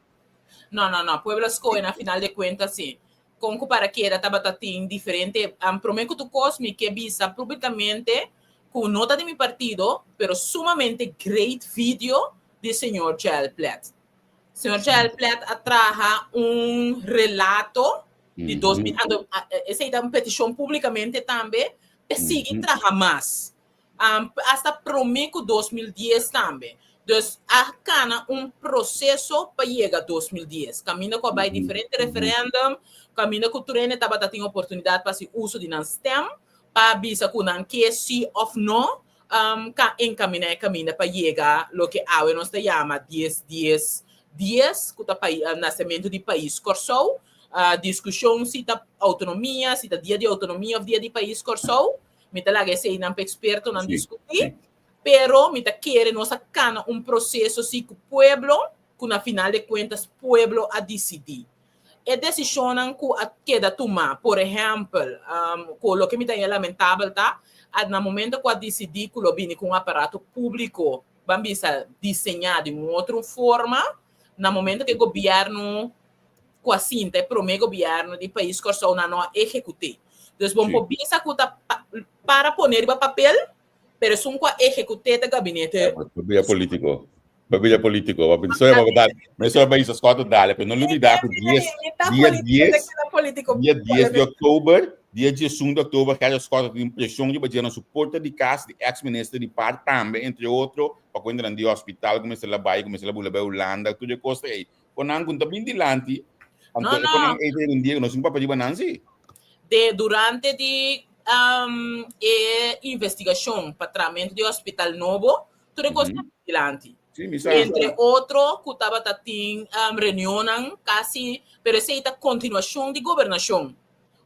No. Pueblo skohe na final de kuentas, sí. Kon ku para keda tabata tin diferente. Promé ku tur kos mi ke bisa públikamente ku no ta di mi partido, pero sumamente great video di señor Joel Plet. Señor Joel Plet a traha un relato di 2000, anto esei ta un petishon públikamente tambe, pa sigui traha mas. Hasta promé ku 2010 tambe. Dus a kana un proseso pa yega 2010. Kaminda ku a bai diferente referendum, kaminda ku tur hende tabata tin oportunidat pa hasi uso di nan stem, pa bisa ku nan ke sí òf no, ka enkaminá e kaminda pa yega loke awe nos ta yama 10 10 10, ku ta nasementu di pais Kòrsou. Diskushon si ta outonomia, si ta dia di outonomia òf dia di pais Kòrsou. Mi ta laga eseinan pa ekspertonan diskutí. Pero mi ta kere nos a kana un proseso sí ku pueblo, ku na final de kuentas pueblo a disidí. E desishonnan ku a keda tumá, por ehèmpel, ku loke mi ta haña lamentabel ta, na momento ku a disidí ku lo bini ku un aparato públiko, ban bisa diseñá di un otro forma, na momento ku e gobièrnu ku a sinta, e promé gobièrnu di pais Kòrsou, nan no a ehekut'é. Dus bon por bisa ku ta para pone riba papel, pero esun ku a ehekut'é ta gabinete. Papia polítiko. Papia polítiko. Sorry pa dale. Me sorry pa isa Scott dale, pero no lubidá ku 10, dia 10, dia 10 di òktober, dia 11 di òktober, Gerrit Schotte tin preshon riba dje na su porta di kas di ex-minister di PAR tambe, entre otro, pa kuenta nan di hospital ku mester la bai, ku mester la bula bai Hulanda, tur e kos ei. Kon nan ku ta bin dilanti, anto No, e kon nan no. ei un dia ku nos tin papia riba nan si. Durante di e investigashon pa tramentu di hospital nobo, tur e kos dilanti. Sí, mi sa. Entre otro, ku tabata tin reunionnan kasi, pero esei ta kontinuashon di gobernashon.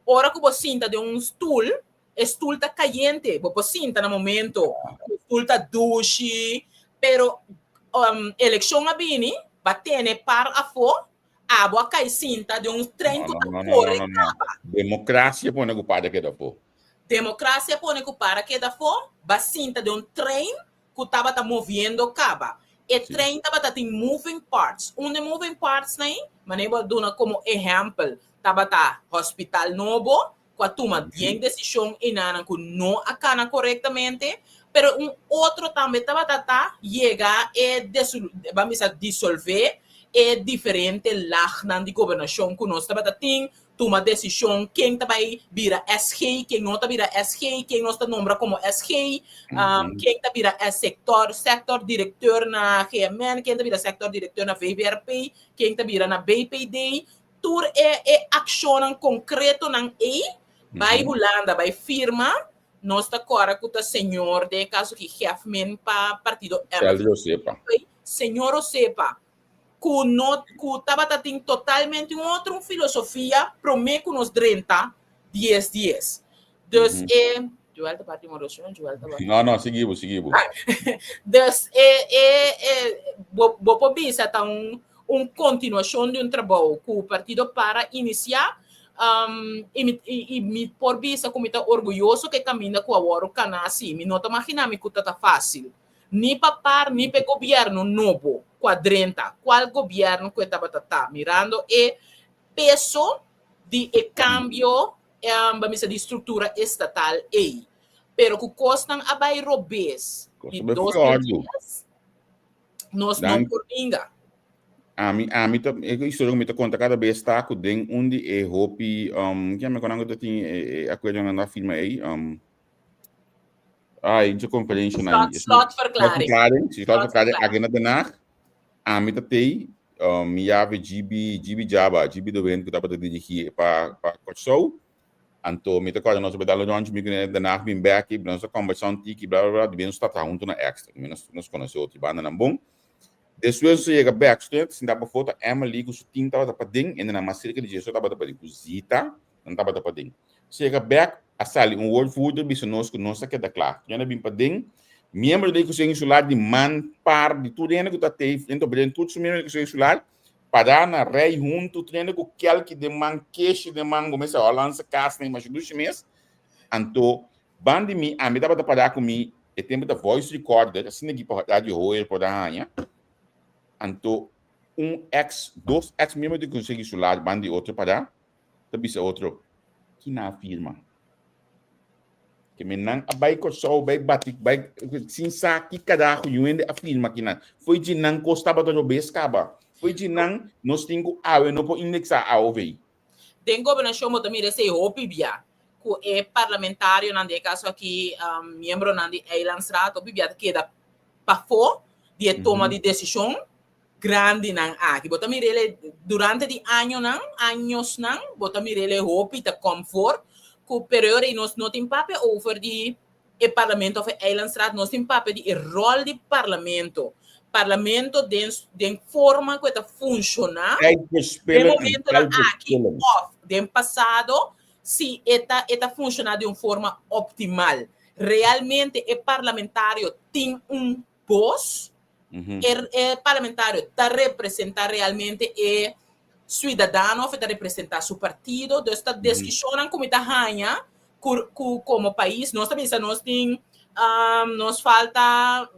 Ora ku bo sinta den un stoel, E stul ta kayente, bo por sinta na momento, e stul ta dushi, pero um, elekshon a bini, ba tene par afó, abo a kai sinta den un trein ku ta kore kaba. Demokrasia pone ku para keda afó. Demokrasia pone ku para keda afó, ba sinta den un trein ku tabata moviendo kaba. E trein tabata tin moving parts. Un di e moving parts nan, manera bo a duna komo ehèmpel, tabata hospital nobo, ku a tuma bien desishon enanan ku no a kana korektamente, pero un otro tambe tabata ta yega e ban bisa disolvé e diferente lagnan di gobernashon ku nos tabata tin, tuma desishon ken ta bai bira SG, ken no ta bira SG, ken nos ta nombra komo SG, ken ta bira sektor sektor direkteur na GMN, ken ta bira sektor direkteur na VVRP, ken ta bira na BPD, Tur e e akshonnan konkretonan ei bai Hulanda bai firma, nos ta kòrda ku ta señor, den e kaso aki Hefmin pa partido MFP, señor Osepa, ku no ku tabata tin totalmente un otro filosofia promé ku nos drenta dies dies. Dus e Joel ta parti moroso, Joel ta No, no, sigui bo, sigui bo. Dus e e e bo bo por bisa ta un un kontinuashon di un trabou ku Partido Para inisiá um, i mi i mi por bisa ku mi ta orguyoso ku e kaminda ku awor kana asi. Mi no ta maginá mi ku ta ta fásil. Ni pa par ni pa e gobièrnu nobo ku a drenta, kual gobièrnu ku e tabata ta, mirando e peso di e kambio ba misa di struktura estatal ei. Pero ku kosnan a bai robes di 2010, nos no por ninga. Ami, ami ta, e historia ku mi ta konta kada bes ta ku den un di e hopi, um, kiami ku nan ku ta tin e, e akuerdonan nan a firma ei, um, ai, dje konferensha nan ei. Slotverklaring. Slotverklaring, si, slotverklaring aki na Den Haag. Ami ta tei, mi yabe GB, GB Jaba, GB de Wind ku tabata dirigí pa pa Kòrsou. Anto mi ta kòrda nos a bai dal un ròntje, mi ku ne Den Haag bin bèk i nos a kòmbersá un tiki bla bla bla, di bin nos ta traha huntu na Extra, mi nos nos konosé otro bandanan bon. Despues nos a yega bèk, su ta sinta pafó ta Emily ku su tim tabata paden, hendenan mas serka di dje so tabata paden, ku Zita nan tabata paden. Nos a yega bèk, a sali un woordvoerder bisa nos ku nos a keda kla. Tur hende a bin paden, miembro di Konseho Insular di man, par, di tur hende ku ta tei frente op den tur su miembro di Konseho Insular, pará na rei huntu, tur hende ku kelki den man, keshi den man, bo mester Hollandse kas na masha dushi mes. Anto, ban di mi, ami tabata pará ku mi, e tempu ta voice recorder, asina aki pa Radio Hoyer por a haña. Anto, un ex, dos ex miembro di Konseho Insular ban di otro pará, ta bisa otro, Ki nan a firma? Ke men nan a bai Kòrsou, bai bati, bai sin sa ki karaho yu hende a firma ki nan. Foi dje nan kos tabata robes kaba. Foi dje nan nos tin ku awe no por indeksá aov. Den gobernashon bo ta mira esei hopi bia ku e parlamentarionan, den e kaso aki miembronan di Eilandsraad, hopi bia ta keda pafó di e toma di desishon. Grandinan aki. Bo ta mir'el durante di añonan, añosnan, bo ta mir'el hopi ta kom voor ku pero ora nos no tin papia over di e parlamento of e eilandsraad, nos tin papia di e rol di parlamento. Parlamento den den forma ku e ta funshoná den momentonan aki of den pasado si e ta e ta funshoná di un forma optimal. Realmente e parlamentario tin un bos, e e parlamentario ta representa realmente e ciudadano of e ta representa su partido. Dus ta discusionnan cu mi ta haña cu cu como pais nos ta bisa nos tin nos falta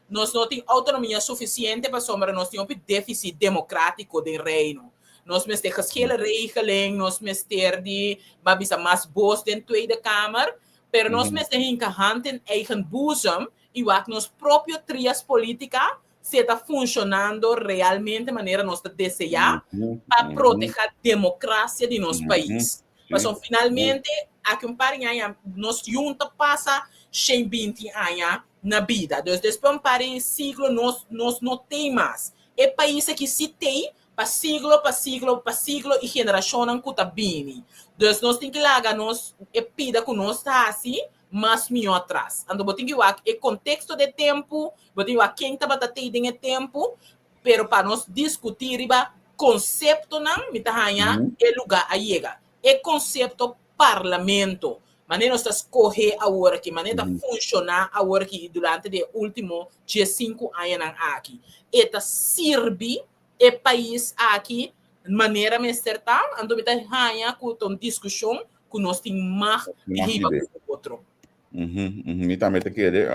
nos no tin autonomia suficiente pasobra nos tin hopi deficit democratico den Reino. Nos mester geschillenregeling, nos mester di ba bisa mas bos den Tweede Kamer. Pero nos mester hinka hand in eigen boezem i wak nos propio trias politica si e ta funcionando realmente manera nos ta desea pa proteha democracia di nos pais. Pasobra finalmente aki un par di aña nos yun ta pasa shen binti aña na bida. Dus despues un par di siglo nos nos no tei mas. E pais aki si tei pa siglo pa siglo pa siglo i generashonnan ku ta bini. Dus nos tin ki laga nos e pida ku nos ta hasi mas mihó atras. Anto bo tin ki wak e konteksto di e tempu, bo tin ki wak ken tabata tei den e tempu, pero pa nos diskutí riba konseptonan mi ta haña e lugá a yega. E konsepto parlamento. Manera nos ta skohe awor aki, manera ta funshoná awor aki durante di e último 15 añanan aki, e ta sirbi e pais aki manera mester ta? Anto mi ta haña ku ta un diskushon ku nos tin mag di hiba ku otro. Mi tambe ta kere.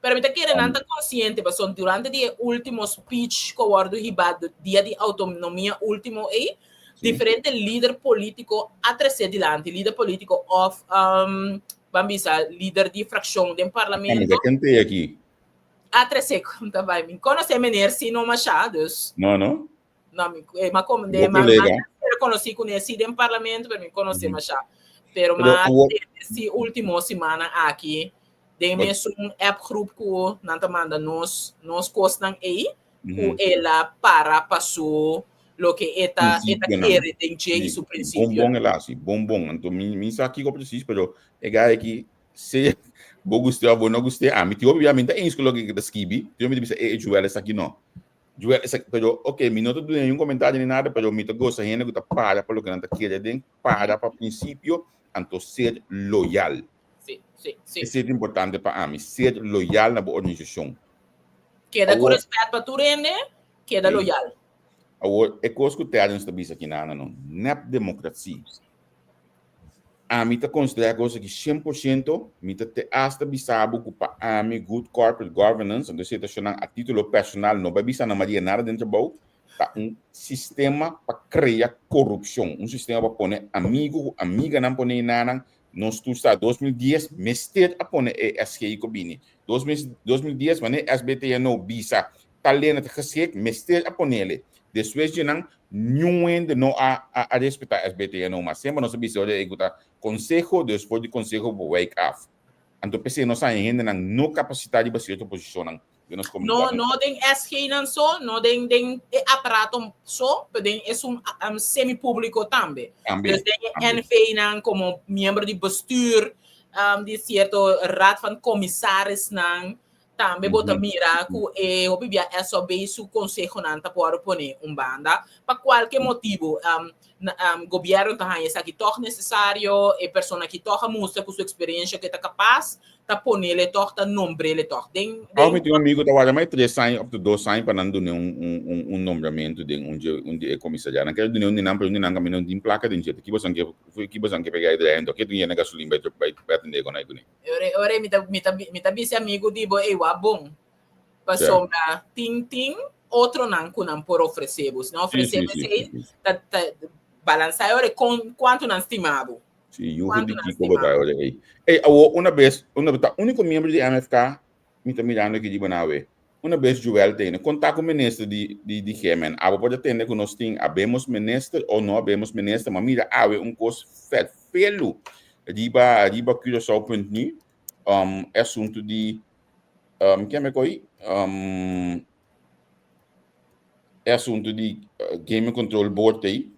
Pero mi ta kere nan ta konsiente pasobra durante di e último speech ku a wòrdu hibá dia di outonomia último ei, diferente lider polítiko a tresé dilanti, lider polítiko òf ban bisa lider di frakshon den parlamento. Ken ken te aki? A tresé ta bai. Mi konosé meneer si no mashá, dus. No, no. No, mi eh, ma kom de ma ma konosí kuné si den parlamento, pero mi konosé mashá. Pero ma si último simana aki den mesun app groep ku nan ta manda nos nos kosnan ei, ku el a para pa su loke e ta e ta kere den dje i su prinsipio. Bon bon el a hasi, bon bon. Anto mi mi sa kiko presis, pero e gai aki sea bo gust'é òf bo no gust'é, ami tin hopi bia mi no ta eens ku loke ke ta skibi, tin hopi ta bisa e Joel esaki no. Joel esaki, pero ok mi no ta duna ningun komentario ni nada, pero mi ta gosa hende ku ta para pa loke nan ta kere den, para pa prinsipio, anto ser loyal. Sí, sí, sí. Esei ta importante pa ami, ser loyal na bo organisashon. Keda ku rèspèt pa tur hende, keda loyal. Awor, e kos ku Terrence ta bisa aki nana no, nèp demokrasi. Ami ta konsiderá e kos aki 100%, mi ta te asta bisa bo ku pa ami good corporate governance, anto esei ta shonnan a título personal, no bai bisa Ana Maria nada den trabou, ta un sistema pa krea korupshon, un sistema pa pone amigu ku amiganan pone enanan. Nos tur sa 2010 mester a pone e SGI ku bini. 2010 wanneer SBTNO bisa talena ta geschikt mester a ponele. Despues dje nan niun hende no a a respeta SBTNO mas. Semper nos a bisa ora ei ku ta konseho dus for di konseho bo wijk af. Anto p'esei nos haña hendenan no kapasitá riba sierto posishonnan. den nos No, comunidad. no den SG nan so, no den den e aparato so, pero den esun um, semi-público tambe. Tambe, Dus den e tambe. NV nan como miembro di bestuur um, di cierto raad van commissaris nan, tambe bo ta mira ku e hopi bia SOB su consehonan ta por pone un banda pa cualke motibo. Um, na, um, gobierno ta haña esaki toch necesario, e persona aki toch a mustra ku su experiencia ku e ta kapas, ta ponele toch, ta nombrele toch. Den, Awo mi den tin un amigo ta warda mai 3 aña of 2 aña pa nan dune un, un, un, un nombramentu den un dje, un di e komisarianan. Nan kere dune un di nan, pero un di nan kaminda no tin plaka den dje. Ta ki bosan ke, ki bosan ke pega e draai anto? Ke tin yena gasolin bai, bai, bai atende kon ai kuné? Ore, ore mi ta, mi ta, mi ta bisa amigo di bo, ey, wak bon. Pasobra tin, tin otronan ku nan por ofresé bo. Si nan ofresé bo esei, ta, ta balansá e ora kon, kuantu nan stima bo. Sí, yuhu di kiko bo ta ora ei. Ei, awor una bes, una bes, ta úniko miembro di MFK mi ta mirando aki riba nawe. Una bes Joel tene kontak ku minister di di di GMN. Abo por a tende ku nos tin habemos minister o no habemos minister, ma mira awe un kos ferfelu riba riba Curaçao punt nu, um, e asuntu di um, ken me koi? Um, e asuntu di Gaming Control Board ei.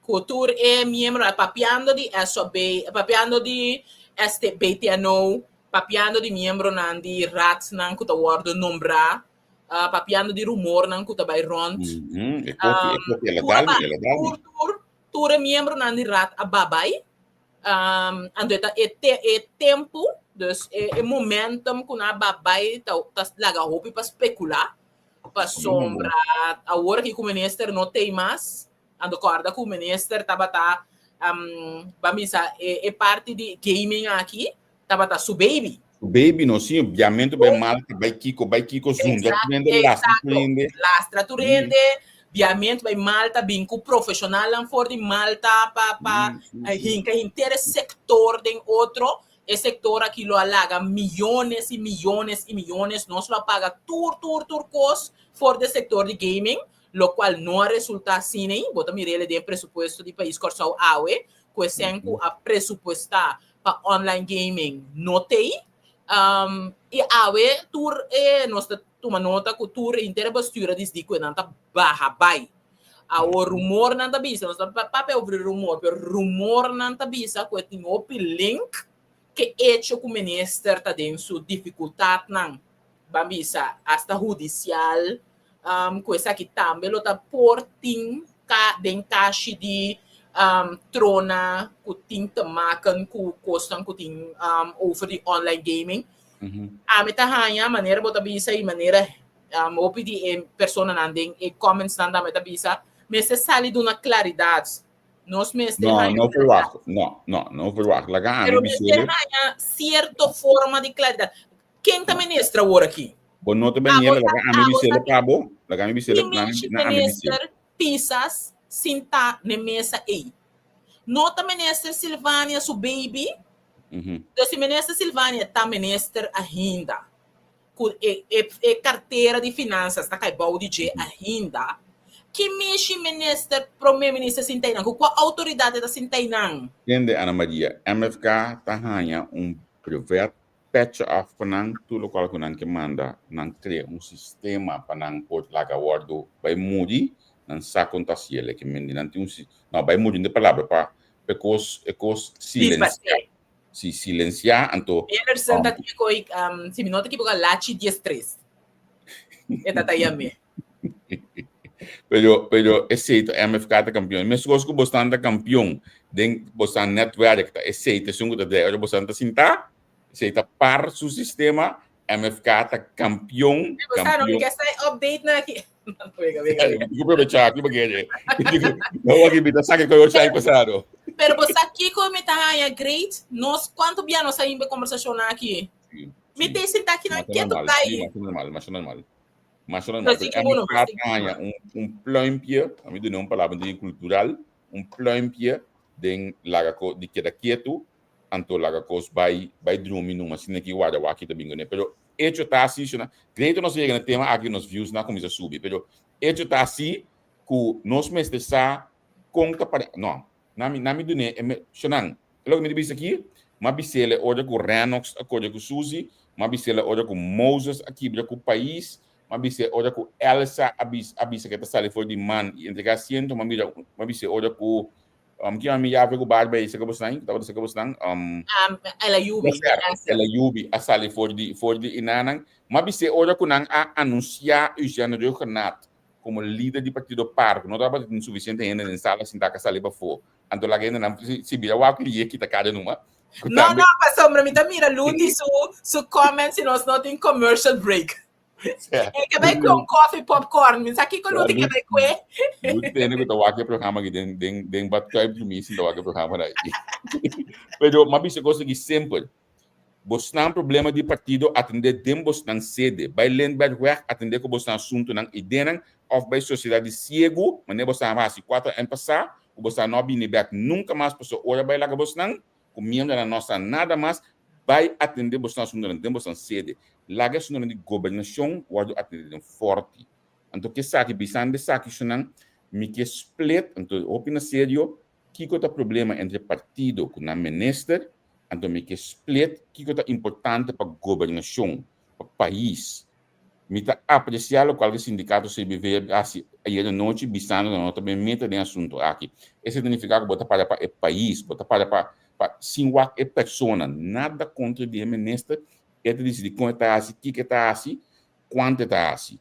Ku tur e miembronan papiando di SOB, papiando di STBTNO, papiando di miembronan di raadnan ku ta wòrdu nombrá, papiando di rumornan ku ta bai rònt. E koki, e koki, el a dal mi, el a dal mi. Tur, tur, tur e miembronan di raad a babai. Anto e ta e te e tempu, dus e e momentum ku nan a babai ta ta laga hopi pa spekulá. Pasobra awor aki ku minister no tei mas, anto kòrda ku minister tabata um, ban bisa e, e parti di gaming aki tabata su baby. Su baby no, sí, biamentu bai Malta, bai kiko, bai kiko, zundra tur hende, lastra tur hende. Lastra tur hende, biamentu bai Malta, bin ku profeshonalnan for di Malta pa pa hinka henter e sektor den otro. E sector aki lo a laga miyones y miyones y miyones, nos lo a paga tur tur tur cos for de sector di gaming, locual no a resulta asina ei, bo ta mira el den e presupuesto di pais Corsou awe, cu e cen cu a presupuesta pa online gaming no t'ei, y awe tur e nos ta tuma nota cu tur henter e bestuur a disdi cu nan ta baha bay. Awor rumornan ta bisa, nos ta papia over di rumor, pero rumornan ta bisa ku e tin hopi link ke echo ku minister ta den su difikultatnan, ban bisa hasta hudisial, ku esaki tambe lo ta por tin ka den kashi di Trona ku tin te maken ku kosnan ku tin over di online gaming. Ami ta haña manera bo ta bisa i manera hopi di e personanan den e commentsnan tambe ta bisa, mester sali duna klaridat. Nos mester No, haña no klaridat. verwacht. No, no, no verwacht. Laga ami Pero mester bis'é. haña sierto forma di klaridat. Ken ta minister awor aki? Bo no ta beniel, Abo laga ta, ami abo bis'é ta pa bo. Laga ami bis'é, Ki na ami, mishi na ami bis'é. minister Pisas sintá n'e mesa ei? No ta minister Silvania su baby? Dus si minister Silvania ta minister ainda, ku e e e kartera di finansas ta kai bou di dje ainda, ki mishi minister prome minister sinta einan? Ku kua outoridat e ta sinta einan? Tende Ana Maria, MFK ta haña un brevet Petje af pa nan tur lokual ku nan ke manda, nan krea un sistema pa nan por laga wòrdu bai muri, nan sa kon ta hasiel e ke mende nan tin un si, no bai muri no e palabra pa pa e kos e kos silensiá, si silensiá anto Anderson ta tin koi si mi no ta ekiboká lachi diestres e ta ta yam'é. Pero pero esei ta MFK ta kampion. Meskos ku bosnan ta kampion den bosnan netwerk ta esei ta esun ku ta dei. Ora bosnan ta sintá, esei ta par su sistema, MFK ta kampion, Bosnan no kampion. ke sa update na aki. Wega, wega, wega. Diku probechá aki bagere. Diku, no aki mi ta saka koyo chai pasado. Pero bo sa kiko mi ta haña great? Nos kuantu bia nos a himba e kombersashon aki? Mi te sintá akinan Masha ketu normal, bai. sí, masha normal, masha normal. Masha normal. Así Pero que bueno, MFK así que haña un, un pluimpje, a mi duna un palabra di cultural, un pluimpje den laga ko di keda quieto, anto laga kos bai bai drumi numa asina ki warda wak ta bin kuné. Pero hecho ta así, shona, great nos yega na tema aki nos views na kuminsá subi, pero hecho ta así ku nos mester sa kon ta pare, no, na mi na mi dun'é e me, shonan, e loke mi ta bisa aki, m'a bis'el e ora ku Renox a kore ku Suzy, m'a bis'el e ora ku Moses a kibra ku pais, m'a bis'é ora ku Elsa a bis a bisa ku e ta sali for di man i entregá asiento, m'a mira m'a bis'é ora ku um kin a mi yape ku barba ei saka bosnan, ku tabata saka bosnan, um Um, El Ayubi, Nasser, Nasser. El Ayubi a sali for di for di inanan, m'a bis'é ora ku nan a anunsiá Eugène Rhuggenaath komo lider di partido par, ku no tabata tin sufisiente hende den sala sintá ka sali pafó. Anto laga hendenan si bira wak lié kita kada numa. Ku No, tambe no, pasobra mi ta mira Luti su su comment si nos no tin commercial break. Sea, E ke bai kue un coffee popcorn. Mi sa kiko sea, Luti ke Luti bai kue. Luti tende ku ta wak e programa aki den den den badkuip drumí sin ta wak e programa na aki. Pero m'a bisa kos aki simpel. Bosnan problema di partido atendé den bosnan sede. Bai Lindberghweg atendé ku bosnan asuntunan idenan òf bai sosiedat di siegu manera bosnan a hasi kuater aña pasá ku bosnan no a bini bèk nunka mas pasobra ora bai laga bosnan ku miembronan no sa nada mas bai atendé bosnan asuntunan den bosnan sede. Laga e asuntunan di gobernashon wòrdu atendé den fòrti. Anto ke esaki bisando esaki shunan mi ke split anto hopi na serio Kiko ta problema entre partido ku nan minister? Anto mi ke split kiko ta importante pa gobernashon, pa pais. Mi ta apresiá lokual ku sindikato CBV a hasi ayer anochi bisando nan no ta bin meta den asuntu aki. Esei ta nifiká ku bo ta para pa e pais, bo ta para pa pa sin wak e persona. Nada kontra di e minister, e ta disidí kon e ta hasi, kiko e ta hasi, kuantu e ta hasi.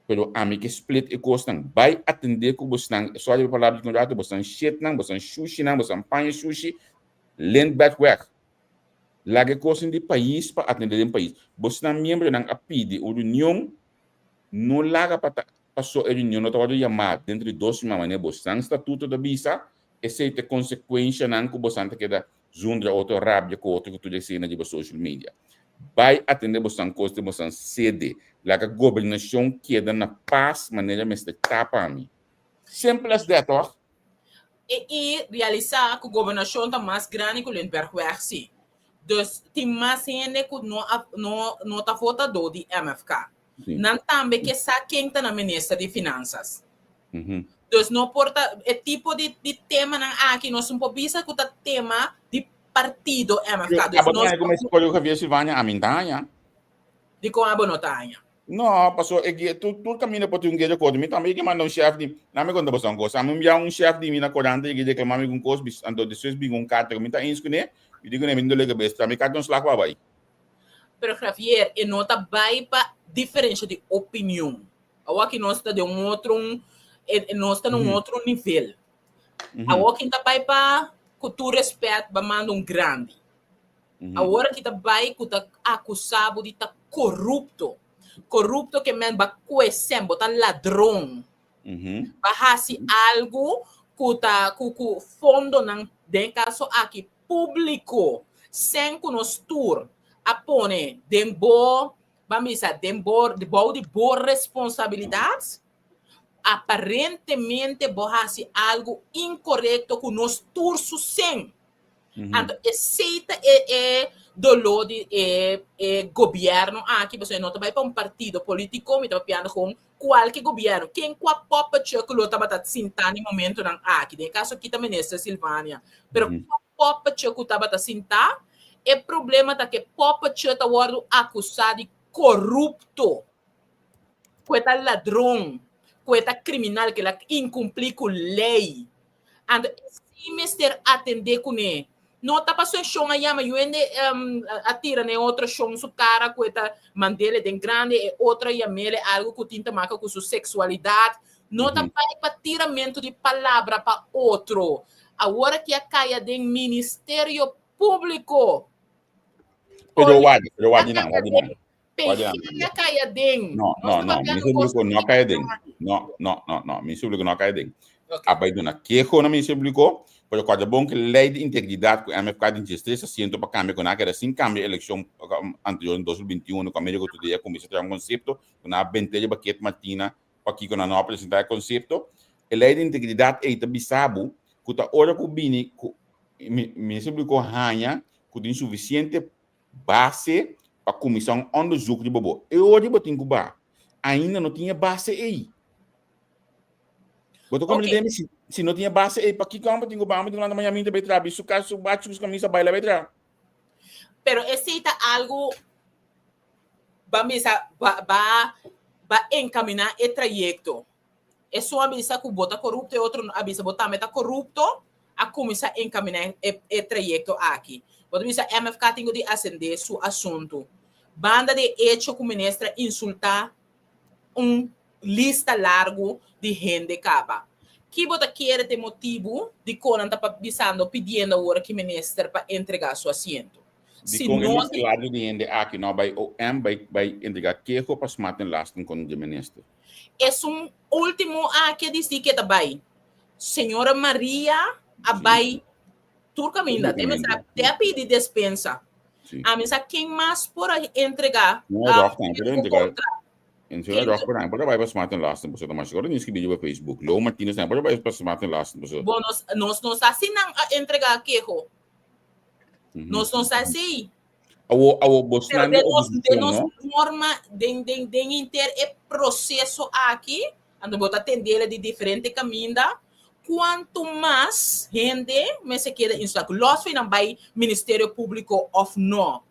Pero ami ke split e kosnan. Bai atendé ku bosnan, sorry pa palabra di un ratu, bosnan shitnan, bosnan shushinan, bosnan paña shushi, Lindberghweg. Laga e kosnan di pais pa atendé den pais. Bosnan miembronan a pidi un reunion, no laga pa ta paso e reunion no ta wòrdu yamá dentro di dos siman manera bosnan statuto ta bisa, esei ta e konsekuenshanan ku bosnan ta keda zundra otro, rabia ku otro ku tur esei na riba social media. Bai atende bosan kos den bosan sede. Laga gobernashon keda na pas manera mester ta pa mi. Simple as that, toch? E i realisá ku gobernashon ta mas grandi ku Lindberghweg si. Dus tin mas hende ku no a no no ta votadó di MFK. Nan tambe ke sa ken ta na minister di finansas. Dus no por ta e tipo di di temanan aki nos no por bisa ku ta tema di partido MFK. Dus Abo nos ta haña ku Código Javier Silvania ami ta haña. Dikon abo no ta haña? No, paso e gie tur tur kaminda por tin un guia di akordo. Mi tambe yega manda un shef di na mi konta boso un kos. Ami un un shef di mi na korant yega reklama mi ku un kos bis anto despues bin un karta ku mi ta eens kuné. Mi di kuné mi no dole kabes tra mi karta un slag pa bai. Pero Javier, e no ta bai pa diferensha di opinion. Awor aki nos ta den un otro, nos ta na un otro nivel. Awor kin ta bai pa, ku tur respet, ba manda un grandi. Awor aki ta bai ku ta akusá bo di ta korupto. Korupto ke men ba kuesem, bo ta ladron. Ba hasi algu ku ta ku ku fondonan, den e kaso aki públiko, sen ku nos tur a pone den bo, ban bisa, den bo, bou di bo responsabilidat, aparentemente bo hasi algu inkorekto ku nos tur su sen. Anto esei ta e e doló di e e gobièrnu aki, pasobra no ta bai pa un partido polítiko, mi ta papiando kon kualke gobièrnu, ken kua pòpètje ku lo tabata sintá na e momentunan aki, den e kaso aki ta Minister Silvania, pero kua pòpètje ku tabata sintá, e problema ta ku e pòpètje ta wòrdu akusá di korupto, ku e ta ladron, ku e ta kriminal, ku el a inkumplí ku lei. Anto esei mester atendé kuné. No ta pasobra e shon a yama yu hende a tira na e otro shon su kara ku e ta mand'é den grandi, e otro a yam'é algu ku tin ta maka ku su seksualidat. No ta bai pa tiramentu di palabra pa otro. Awor aki a kaya den Ministerio Públiko. Pero wak, pero wak di nan, wak di nan. Pensioen a kai aden. No, no, no. Ministerio Público no a kai aden. No, no, no, no. Ministerio Público no a kai aden. A bai duna keho na Ministerio Público, pero kòrda bon ku lei di integridat ku MFK tin diestres asiento pa kambia ku nan a keda sin kambia elekshon anterior den 2021 ku Americo Today a kuminsá traha un konsepto ku nan a bent'é riba Kate Martina pakiko nan no a presentá e konsepto. E lei di integridat ei ta bisa bo ku ta ora ku bini ku Ministerio Público haña ku tin sufisiente Base pa kuminsá un onderzoek riba bo. E ora bo tin ku ba. Ainda no tin e base ei. Bo ta komprendé mi? Si, si no tin e base ei, pakiko amo tin ku ba? Amo tin ku lanta mañana minta bai traha, bi su kas, su bachi ku su kamisa baila bai traha. Pero esei ta algu ba misa ba ba ba enkaminá e trayekto. Esun a bisa ku bo ta korupto, e otro a bisa bo tambe ta korupto, a kuminsá enkaminá e e trayekto aki. Bo ta bisa MFK tin ku di asendé su asuntu. Banda di e echo ku minister a insultá un lista largu di hende kaba. Ki bo ta kere ta e motibu dikon nan ta bisando, pidiendo awor ki minister pa entregá su asiento? Si Dikon e no lista largu di hende aki no a bai OM bai bai entregá keho pa smaten lasten kontra di minister? Esun ultimo aki a disi ke ta bai. Señora Maria a bai tur kaminda. Te mester te a pidi despensa. Ami sa ken mas por a entrega. No, ah, Rock por entrega. En señora Rock por por bai pa Smarten Lasten, pasobra ta mas seguro ni skibi riba Facebook. Lo Martinez por bai pa Smarten Lasten, pasobra. Bo nos nos no sa si nan a entrega keho. Nos no sa si. Awo, awo, bosnan de den nos, den oposicion, nos no? norma, den, den, den inter e proceso aki, anto bo ta tendele di diferente caminda, cuanto mas hende mester keda insulá. Los fi nan bai Ministerio Público of no.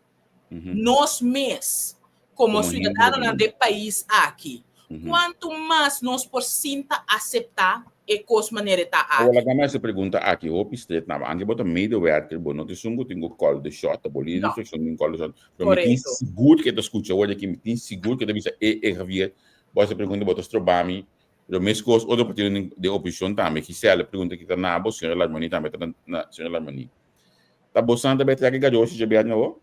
Nos mes, como Como hende ciudadanonan también. den pais aki, cuanto mas nos por sinta acepta e cos manera e ta Awor aki? laga mi hasi pregunta aki hopi stret na bo. Anke bo ta medewerker, bo no ta esun ku tin ku call the shot, ta bo lider di No. fraccion tin call the shot. Pero mi tin Correcto. sigur ku e ta skucha awor aki, mi tin sigur ku e ta bisa e e Javier, bo hasi pregunta bo ta stroba mi. Pero meskos otro partido den oposicion tambe, Giselle, e pregunta aki ta na bo, señora Larmonie tambe ta na señora Larmonie. Ta bosan ta bai trek e garoshi djabièrnè awor?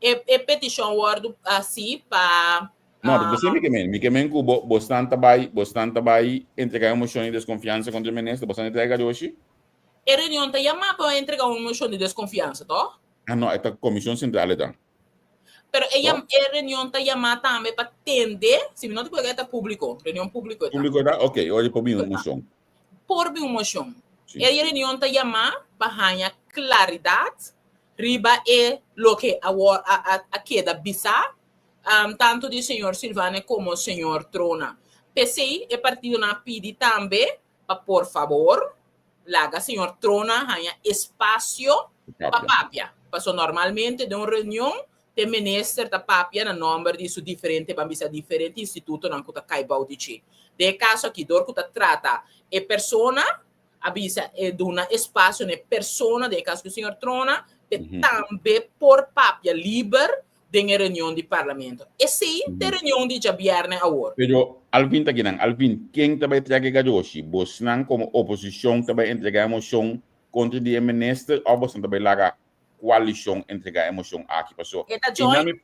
E, e petishon wòrdu hasi pa. No, pero mi ke men, mi ke men ku bo bosnan ta bai, bosnan ta bai entregá un moshon di deskonfiansa kontra e minister, bosnan ta entrega garoshi? E reunion ta yamá pa entregá un moshon di deskonfiansa, tòg? Ah, no, e ta komishon sentral e ta. Pero e yam, e reunion ta yamá tambe pa tende, si mi no ta ekivoká e ta públiko, reunion públiko e ta. Públiko e ta? Oké, ora por bin un moshon. Por bin un moshon. E reunion ta yamá pa haña klaridat riba e loke awor a keda bisá tantu di señor Silvania komo señor Trona. P'esei e partidonan a pidi tambe pa por fabor laga señor Trona haña espasio pa papia. Pasobra normalmente den un reunion te minister ta papia na nòmber di su diferente, ban bisa diferente institutonan ku ta kai bou di dje. Den e kaso aki dor ku ta trata e persona a bisa e duna espasio na e persona, den e kaso ku señor Trona, p'e tambe por papia liber. den e reunion di Parlamento. Esei ta e reunion di djabièrnè awor. Pero Alvin ta kinan? Alvin, ken ta bai trek e garoshi? Bosnan komo oposishon ta bai entregá e moshon kontra di e minister òf bosnan ta bai laga koalishon entregá e moshon aki? Paso E ta join.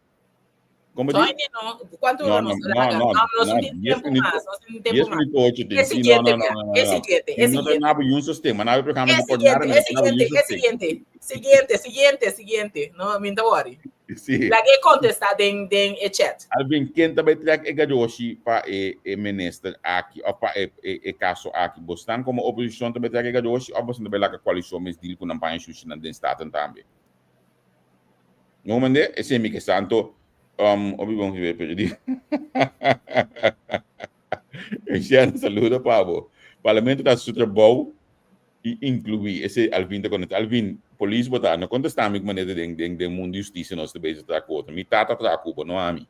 Como di? Join no. Cuanto no, no, no, no, no, no, no, tin tempo mas, no tin tempo 10 mas. minuto 8 tin. E Sí, no, siguiente, no, no, no, no, e no. siguiente, e No siguiente. nabo yun sistema, nabo programa E de coordinar, siguiente, e siguiente, e siguiente. Siguiente, siguiente, siguiente. No, mi ta worry. Sí. Laga e contesta den den e chat. Alvin, ken ta bai trek e garoshi pa e e minister aki of pa e e e caso aki? Bosnan como oposicion ta bai trek e garoshi of bosnan ta bai laga coalicion mes deal cu nan paña shushinan den Staten tambe? No mende? Esei mi ke sa. Anto, um, obi bon si periodista. Luciano, saludo pa bo. Parlamento ta su trabou i inkluí. Esei Alvin ta kontestá. Alvin, polis bo ta. No kontestá mi ku manera den den den mundu di hustisia nos ta bezig traha ku otro. Mi tata traha ku bo, no ami.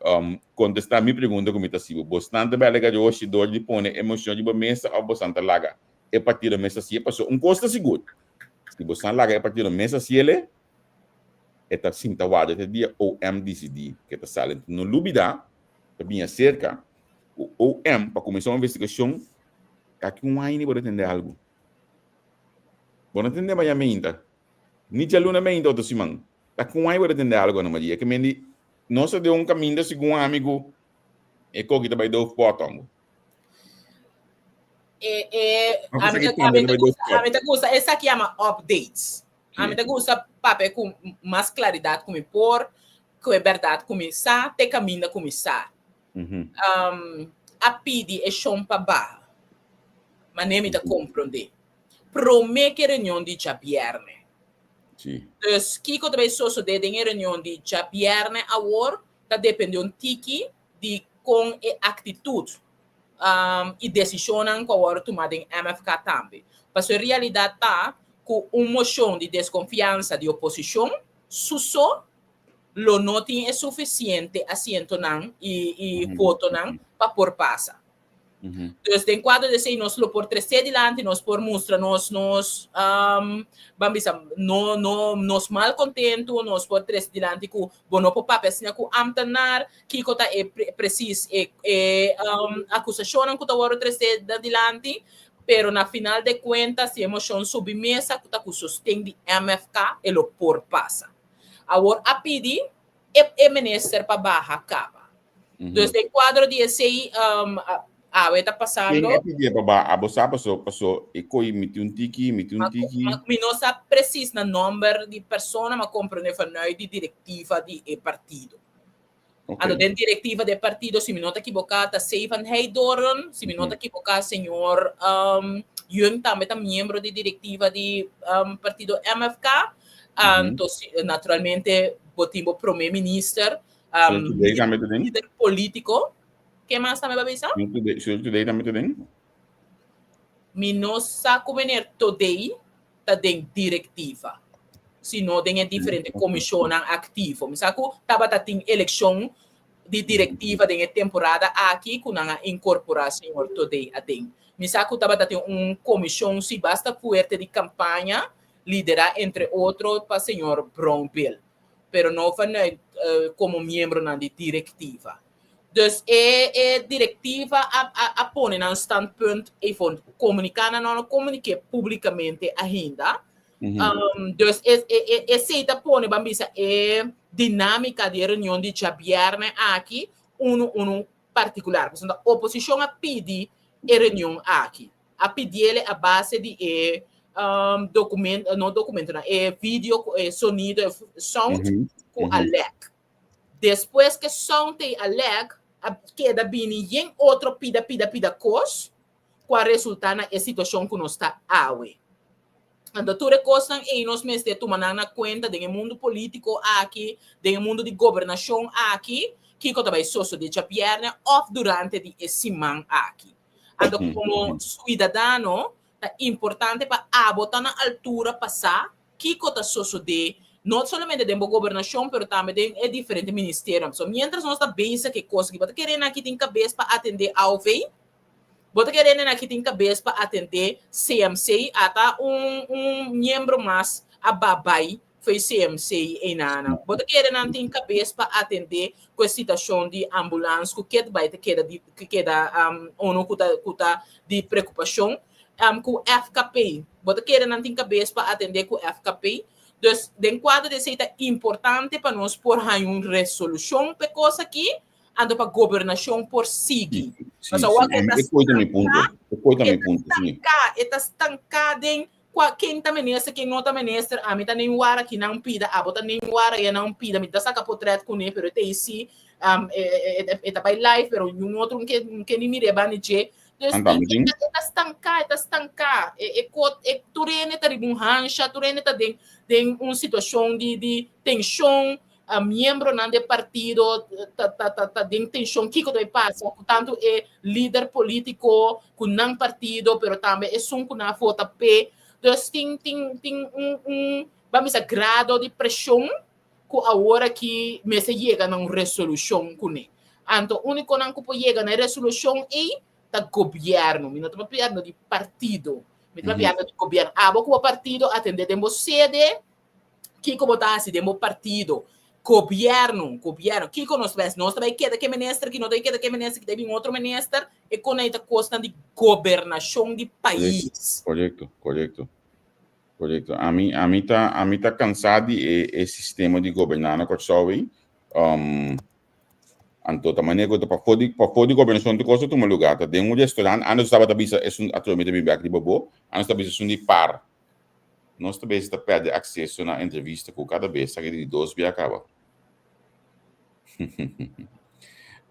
Um, kontestá mi pregunta ku mi ta hasi bo. Bosnan ta bèlga Yoshi dor di pone e moshon riba mesa òf bosnan ta laga e partido mes hasié? Pasobra un kos ta sigur, Si bosan laga e partido mes hasiele, e ta sinta warda te dia OM disidí ke ta sali. No lubidá, ta bini aserka ku OM pa kuminsá un investigashon kaki un aña bo ta tende algu. Bo no tende maña meinta, ni djaluna meinta otro siman. Ta ki un aña bo ta tende algu, Ana Maria. Ke men di nos ta den un kaminda segun ami ku e koki ta bai doof pòt. E, e, a mi ta gusta, esaki yama updates. A mi ta gusta papia ku mas klaridat ku mi por, ku e bèrdat ku mi sa, te kaminda ku mi sa. A pidi e shon pa baha, manera mi ta komprondé. Promé ku e reunion di djabièrnè. Dus kiko ta bai sosodé den e reunion di djabièrnè awor ta dependé un tiki di kon e aktitut i desishonnan ku a wòrdu tumá den MFK tambe. Pasobra e realidat ta ku un moshon di deskonfiansa di oposishon su so lo no tin e sufisiente asientonan i votonan pa por pasa. Dus den kuadro di esei nos lo por tresé dilanti, nos por mustra nos nos ban bisa no no nos malkontentu, nos por trese dilanti ku bo no por papia asina ku ámtenar, kiko ta e presis e e akusashonnan ku ta wòrdu tresé dilanti, pero na final de kuenta si e moshon subi mesa ku ta ku sosten di MFK e lo por pasa. Awor a pidi e e minister pa baha kaba. Dus den kuadro di esei awe ta pasando. Ken a pidié pa baha? Abo sa paso paso e koi miti un tiki, miti un tiki. Mi no sa presis na nomber di persona, ma komprendé vanuit di direktiva di e partido. Anto den direktiva di e partido, si mi no ta kiboká, ta C. van Heydoorn, si mi no ta kiboká señor Jung tambe ta miembro di direktiva di partido MFK. Anto naturalmente bo tin bo prome minister, lider polítiko. Ke mas tambe bo a bisa? Señor Today tambe ta den? Mi no sa ku meneer Today ta den direktiva, sino den e diferente komishonnan aktivo. Mi sa ku tabata tin elekshon di direktiva den e temporada aki ku nan a inkorporá señor Today aden. Mi sa ku tabata tin un komishon si basta fuerte di kampaña liderá entre otro pa señor Brownbill, pero no vanuit komo miembronan di direktiva. Dus e e direktiva a a a pone nan standpunt even komuniká nan no a komuniké públikamente ainda. Dus e e e esei ta pone ban bisa e dinámika di e reunion di djabièrnè aki unu unu partikular. Pasobra oposishon a pidi e reunion aki. A pidiele a base di e dokumento, no dokumentonan, e video ku e sonido, e sound ku a lèk. Despues ke sound ei a lèk, a keda bini yen otro pida pida pida kos ku a resultá na e situashon ku nos ta awe. Anto tur e kosnan ei nos mester tuma nan na kuenta den e mundu polítiko aki, den e mundu di gobernashon aki, kiko ta bai sosodé djabièrnè òf durante di e siman aki. Anto komo suidadano ta importante pa abo ta na altura pa sa kiko ta sosodé no solamente den bo gobernashon pero tambe den e diferente ministerionan. So mientras nos ta bezig ku e kos aki, bo ta kere nan aki tin kabes pa atendé AOV? Bo ta kere nan aki tin kabes pa atendé CMC? Ata un un miembro mas a babai. Fo'i CMC einanan. Bo ta kere nan tin kabes pa atendé ku e situashon di ambulans ku ket bai ta keda di keda unu ku ta ku ta di preokupashon ku FKP. Bo ta kere nan tin kabes pa atendé ku FKP? Dus den kuadro di esei ta importante pa nos por haña un resolushon pa e kos aki anto pa gobernashon por sigui. Pasobra wak e ta stanká, e ta stanká, e ta stanká den Kua ken ta minister, ken no ta minister, ami ta nen wara ki nan pida, abo ta nen wara ya nan pida, mi ta saka potret kuné, pero e ta ei si, e ta bai live, pero un otro no ke no ke ni mir'é banda dje. Dus e ta stanká, e ta stanká, e kot e tur hende ta riba un hansha, tur hende ta den den un situashon di di tenshon, miembronan di e partido ta ta ta ta den tenshon kiko ta bai pasa ku tantu e lider polítiko ku nan partido pero tambe esun ku nan a vota p'e. Dus tin tin tin un un ban bisa grado di preshon ku awor aki mester yega na un resolushon kuné. Anto únikonan ku por yega na e resolushon ei ta gobièrnu. Mi no ta papiando di partido, mi ta papiando di gobièrnu. Abo ku bo partido atendé den bo sede. Kiko bo ta hasi den bo partido? Gobierno, gobierno. Kiko nos ta bai hasi? Nos ta bai keda ke minister ki no ta bai keda ke minister ki ta bin otro minister. E kon ei ta kosnan di gobernashon di pais. Korekto, korekto, korekto. Ami, ami ta, ami ta kansá di e, e sistema di goberná na Kòrsou ei. Um, anto ta manera ku ta pafó di, pafó di gobernashon tur kos ta tuma lugá. Ta den un restaurant, antes tabata bisa esun, atrobe mi ta bin bèk riba bo, antes ta bisa esun di par. Nos ta bes ta perde akseso na entrevista ku kada bes ta di dos bia kaba.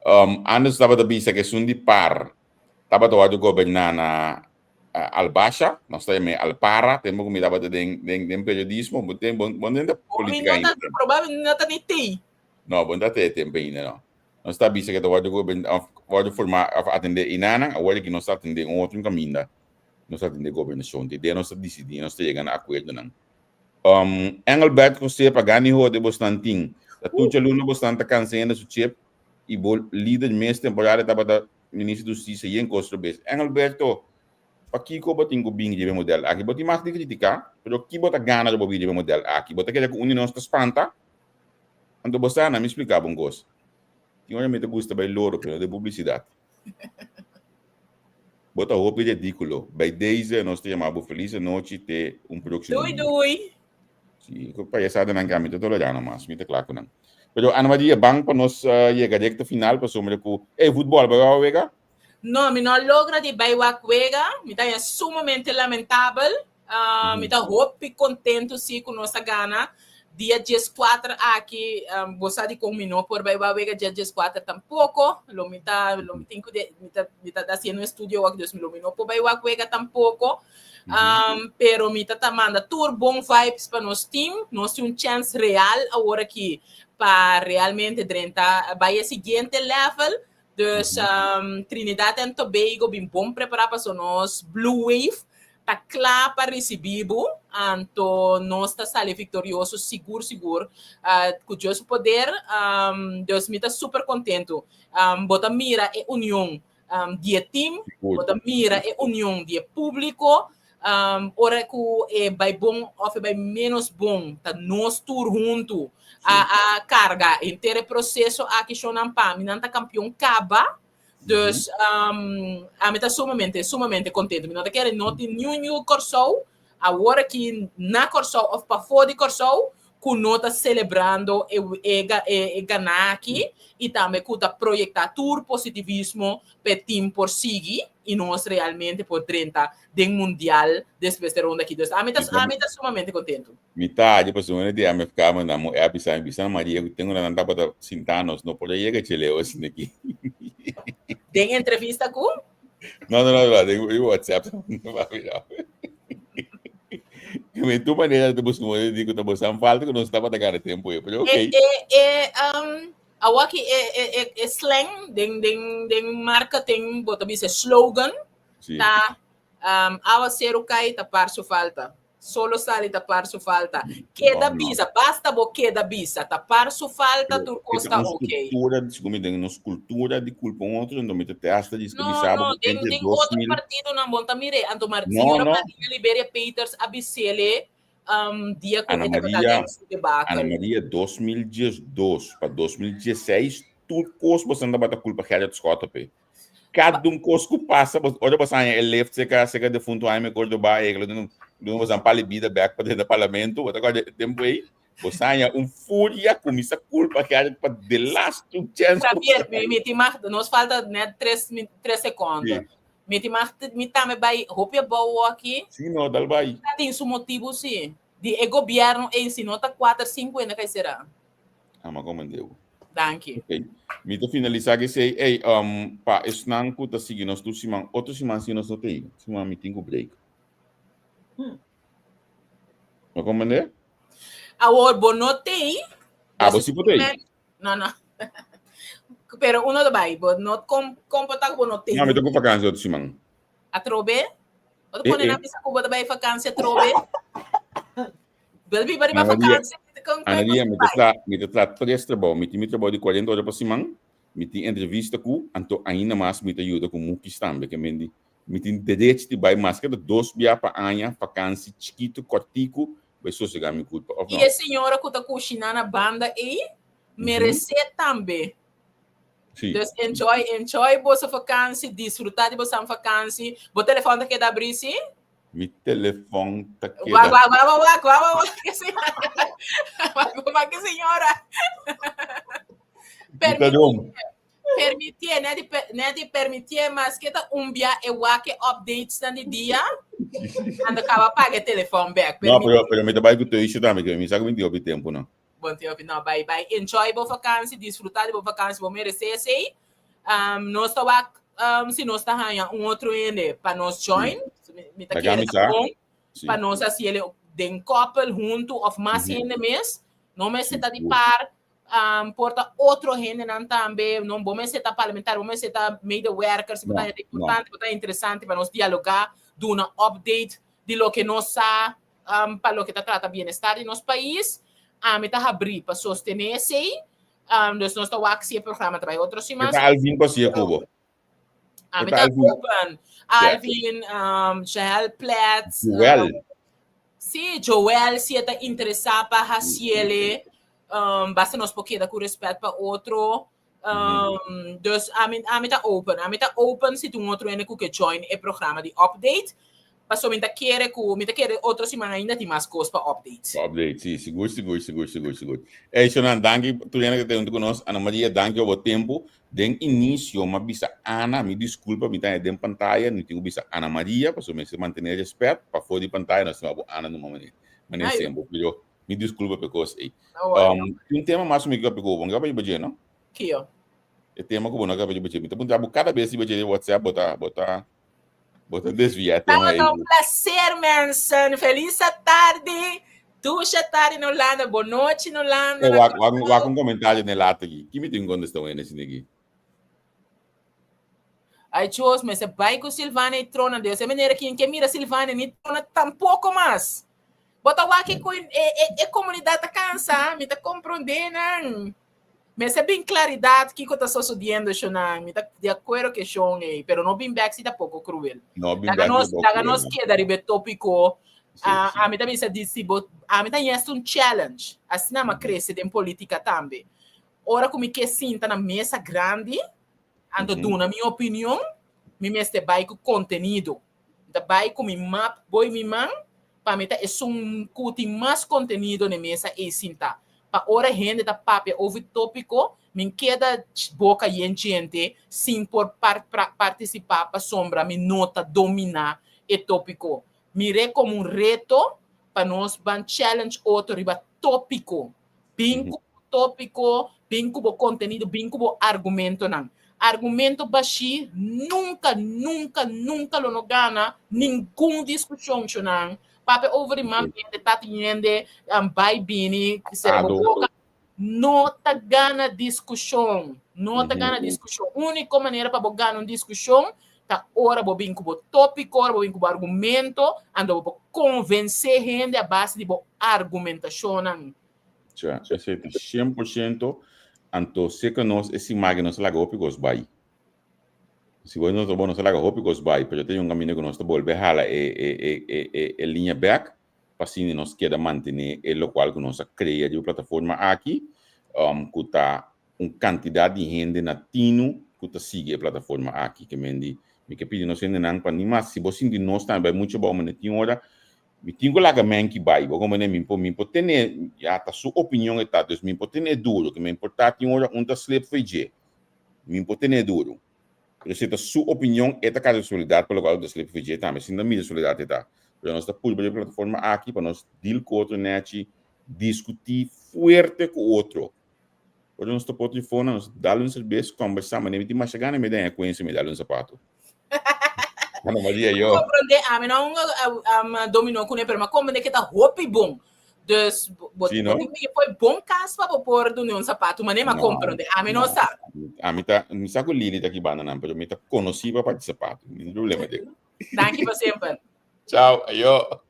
Um, Anders tabata bisa ku esun di par tabata wòrdu goberná na uh, Albasha, nos ta yam'é Alpara, tempu ku mi tabata den, den, den periodismo, bo ten, bo, bo den ta politika ainda. Probablemente no ta ni tei. No, bo no ta tei e tempu ainda, no. Nos ta bisa ku ta wòrdu goberná, òf wòrdu formá, òf atendé inanan, awor aki nos ta atendé un otro kaminda. Nos ta tende gobernashon te den nos ta disidí, nos ta yega na akuerdonan. Um, Engelbert José pa gani hode bosnan tin. Ta tur djaluna bosnan ta kansa hende su chip i bo lider mes temporada tabata minister di hustisia yen kos robes. Engelberto, pakiko bo tin ku bin riba e model aki? Bo tin mag di kritiká, pero ki bo ta gana ora bo bin riba e model aki? Bo ta kere ku un di nos ta spanta? Anto bo sa, na mi splika bo un kos. Tin ora mi ta gusta bai loro, pero no den publisidat. Bo ta hopi ridículo. Bij deze nos ta yama bo feliz anochi te un próximo Doei doei. Sí, ku payasadanan ke ami ta tolerá no mas, mi ta kla ku nan. Pero Ana Maria, ban pa nos yega rekta final pasobra ku, ey, futbòl bo a wega? No, mi no a logra di bai wak wega, mi ta haña sumamente lamentabel. Mi ta hopi kontentu si ku nos a gana dia dieskuater aki. Bo sa dikon mi no por bai wak wega dia dieskuater tampoko. Lo mi ta lo mi tin ku mi ta mi ta hasiendo un estudio awor dus lo mi no por bai wak wega tampoko. Pero mi ta ta manda tur bon vibes pa nos team. Nos tin un chèns real awor aki pa realmente drenta bai e siguiente level. Dus Trinidad and Tobago bin bon prepará paso nos Blue Wave ta kla pa risibí bo, anto nos ta sali viktorioso sigur sigur ku Dios su poder. Dus mi ta super kontentu. Bo ta mira e union di e team, bo ta mira e union di e públiko. Ora ku e bai bon òf e bai ménos bon, ta nos tur huntu a a karga henter e proseso aki shownan pa mi nan ta kampion kaba. Dus ami ta sumamente, sumamente kontentu. Mi no ta kere no tin niun yu Kòrsou awor aki na Kòrsou òf pafó di Kòrsou ku no ta selebrando e e e gana aki i tambe ku ta proyektá tur positivismo pa e tim por sigui i nos realmente por drenta den mundial despues di e ronda aki. Dus ami ta ami ta sumamente kontentu. Mi ta haña pasobra di MFK manda mi un app bisa mi bisa na Maria ku tin ora nan tabata sinta nos no por a yega cheleo asina aki. Den entrevista ku? No no no no den WhatsApp. Mi tu manera ta busca modo di ku ta bosan falta ku nos tabata gana tempu ei, pero E okay. e e um awaki e e e e slang den den den marketing bo ta bisa slogan Sí. ta um awa seru kai tapar su falta. Solo sali tapar su falta. Keda No, no. bisa, basta bo keda bisa, tapar su falta Pero tur e kos ta ta un okay. kultura, segun mi den nos kultura di kulpa un otro, enton mi ta te hasta di No, bisa bo no, ku den entre den dos otro mil partidonan bon ta mire, anto mar No, señora no. Maria Liberia Peters a bisele. Dia ku Ana e tabata Maria, den su debakel. Ana Maria, 2012 pa 2016, tur kos boso tabata kulpa Gerrit Schotte pe. Kada un kos ku pasa, bos, ora boso haña e lift seka, seka defunto Jaime Cordoba, e lo dun, dun boso pali bida bek pa den parlamento, bo ta korda e tempo ei? Boso haña un furia, kuminsa kulpa Gerrit pa de laatste chance. Javier, mi, mi tin mag, nos falta net tres sekondo. Sí. Mi tin mag, mi tambe bai hopi abou aki. Sí, no, dal bai. Ta tin su motibu sí. Di e gobierno ei si no ta kuater sinku hende kai será. Ah, ma komende bo. Danki. Ok. Mi ta finalisá ku esei. Ey, pa esnan ku ta sigui nos tur siman, otro siman si nos no ta ei. Siman mi tin ku break. Ma komende? Awor bo no t'ei. Ah, bo si por t'ei. No, no. Pero uno ta bai, bo no com comporta ku bo no No, mi ta ku vakantie otro siman. Atrobe? Bo ta Eh, pone eh. na bisa ku bo ta bai vakantie atrobe? Bo ta biba riba Ana Maria, vakantie kon Ana kon Maria, kon mi ta bai? tra, mi ta tra tres trabou. Mi tin mi trabou di 40 ora pa siman, mi tin entrevista ku, anto ainda mas mi ta yuda ku mukis tambe, ke men di mi tin derecho di bai maske ta dos bia pa aña vakantie chikitu, kòrtiku, Bai sosegá mi kulpa, òf I no? e señora ku ta kushiná na banda ei meresé tambe. Sí. Dus enjoy, enjoy boso vakansi, disfrutá di bosan vakansi. Bo telefòn ta keda abrí, sí? Mi telefòn ta Wak, keda. wak, wak, wak, wak, wak, wak, wak, ke señora. Wak, wak, ke señora. Mi ta dom. Permitié, net di, net di permitié, maske ta un bia e wak e updates nan di dia, ando kaba paga e telefon bek. No, pero, pero mi ta bai ku tuisje tambe, ke mi sa ku mi tin hopi tempu, no. Bon tin hopi, no, bai, bai. Enjoy bo vakansi, disfruta di bo vakansi, bo meresé esei. Nos ta wak, si nos ta haña un otro hende pa nos join, mi ta Laga kere mi ta sa. bon pa Sí. nos hasi ele den koppel huntu of mas hende mes. No mester ta di Sigur. par, por ta otro hendenan tambe, no bo mester ta parlamentario, bo mester ta medewerkers, bo ta No, hende no. importante, bo ta interesante pa nos dialogá, duna update di loke nos sa pa loke ta trata bienestar di nos pais. Ami ta habrí pa sostené esei. Dus nos ta wak si e programa ta bai otro siman. E ta Alvin pa siye ku bo. Ami E ta ta Alvin. open. Yeah. Alvin, Jael Plats, Joel. Sí, Joel, si e ta interesá pa hasiele, basta nos por keda ku respet pa otro. Dus ami, ami ta open. Ami ta open si tin un otro hende ku ke join e programa di update. Pasobra mi ta kere ku, mi ta kere otro siman ainda tin mas kos pa update. Pa update, sí, sigur, sigur, sigur, sigur, sigur. Ey, Shonan, danki tur hende ku ta huntu ku nos. Ana Maria, danki pa bo tempu. Den inisio m'a bisa Ana, mi diskulpa, mi ta den pantaya, mi tin ku bisa Ana Maria, pasobra mester mantené respèt, pafó di pantaya nos ta bo Ana numa manera, manera Ay. semper, pero mi diskulpa pa e kos ei. No worry. Tin un tema mas ku mi ke papia ku bo, bo no ke papia di bo dje, no? Kio? E tema ku bo no ke papia di bo dje. Mi ta puntra bo kada bes riba dje den WhatsApp, bo ta, bo ta, bo ta desviá e tema ei. Tabata un placer, mensen. Feliz tardi. Dusha tardi na Hulanda. Bon nochi na Hulanda. Eh, wak, wak, wak un comentario den later aki. Ki mi tin contesta un hende asina aki? Ay, chos, mester bai ku Silvania i Trona. Deus, e manera ki ke mira Silvania ni Trona tampoco mas. Bo ta wak ku e, e, e comunidad ta cansa. Mi ta comprende nan. Mester bin claridad kiko ta sosodiendo, shonan. Mi ta di acuerdo ke shon ei, pero no bin bek si ta poco cruel. No bin Laga bek nos, si ta poco laga cruel, nos no. keda riba e tópiko. Sí, Ah, sí. ami ta bisa di si bo, ami ta yest un challenge. Asina mi a crece den politica tambe. Ora ku mi ke sinta na mesa grandi, anto duna mi opinion, mi mester bai ku contenido. Mi ta bai ku mi map boy mi man, pa mi ta esun ku tin mas kontenido na e mesa ei sintá. Pa ora hende ta papia over tópiko, mi keda boka yen djente sin por partisipá pasobra mi no ta dominá e tópiko. Mir'é komo un reto pa nos ban challenge otro riba tópiko. Bin ku bo tópiko, bin ku bo kontenido, bin ku bo argumentonan. Argumento bashí nunka, nunka, nunka lo no gana ningun diskushon, shunan. Papia over di man hende, tati hende, bai bini, sera bo boka. No ta gana diskushon. No ta gana diskushon. Úniko manera pa bo gana un diskushon ta ora bo bin ku bo tópiko, ora bo bin ku bo argumento, anto bo por konvensé hende a base di bo argumentashonnan. Tja, esei ta 100%, anto seka nos e siman aki nos a laga hopi kos bai. Si bo no ta bo nos a laga hopi kos bai, pero ta yunga kaminda ku nos ta bolbe hala e e e e e liña bèk. pa asina nos keda mantené e lokual ku nos a krea riba e plataforma aki, ku ta un kantidat di hende na tinu ku ta sigui e plataforma aki. Ke men di, mi ke pidi nos hendenan pa ni mas, si bo sinti nos tambe bai muchu abou, mane tin ora mi tin ku laga menki bai, bo komprende? Mi por mi por tene, ya ta su opinion e ta, dus mi por tene duru, ke men por ta tin ora un ta slip fo'i dje, mi por tene duru. Pero si ta su opinion, e ta karga responsabilidat pa lokual ku ta slip fo'i dje tambe, sin ta mi responsabilidat e ta. Pero nos ta purba di e plataforma aki pa nos deal ku otro nechi, diskutí fuerte ku otro. Ora nos ta por telefona, nos dal un serbes, kombersá, manera mi tin masha gana mi den e kuensa mi dal un sapato. Ana Maria, yo. Comprende, ami no un dominó kuné, pero mi a comprende ke ta hopi bon. Dus, bo, Sí, no? bo tin foi bon kas pa bo por duna un sapato, manera mi a No, comprende. Ami no no. sa. Ami ta, mi sa ku Lili ta ki banda nan, pero mi ta konosí pa parti sapato. Ningún problema de. Danki pa semper. Chao, ayo.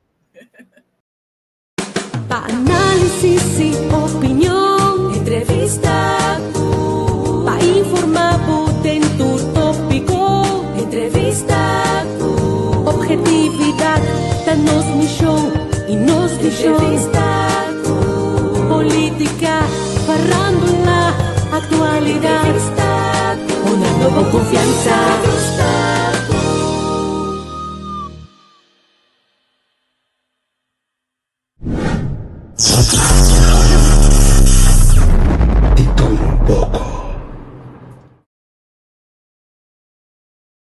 Pa análisis y opinion, entrevista ku. Pa informá bo den tur tópiko, entrevista ku. Objetividad ta nos mishon y nos vishon. Entrevista ku. Polítika, farándula, aktualidat. Entrevista ku. Hunando bo konfiansa. Entrevista ku.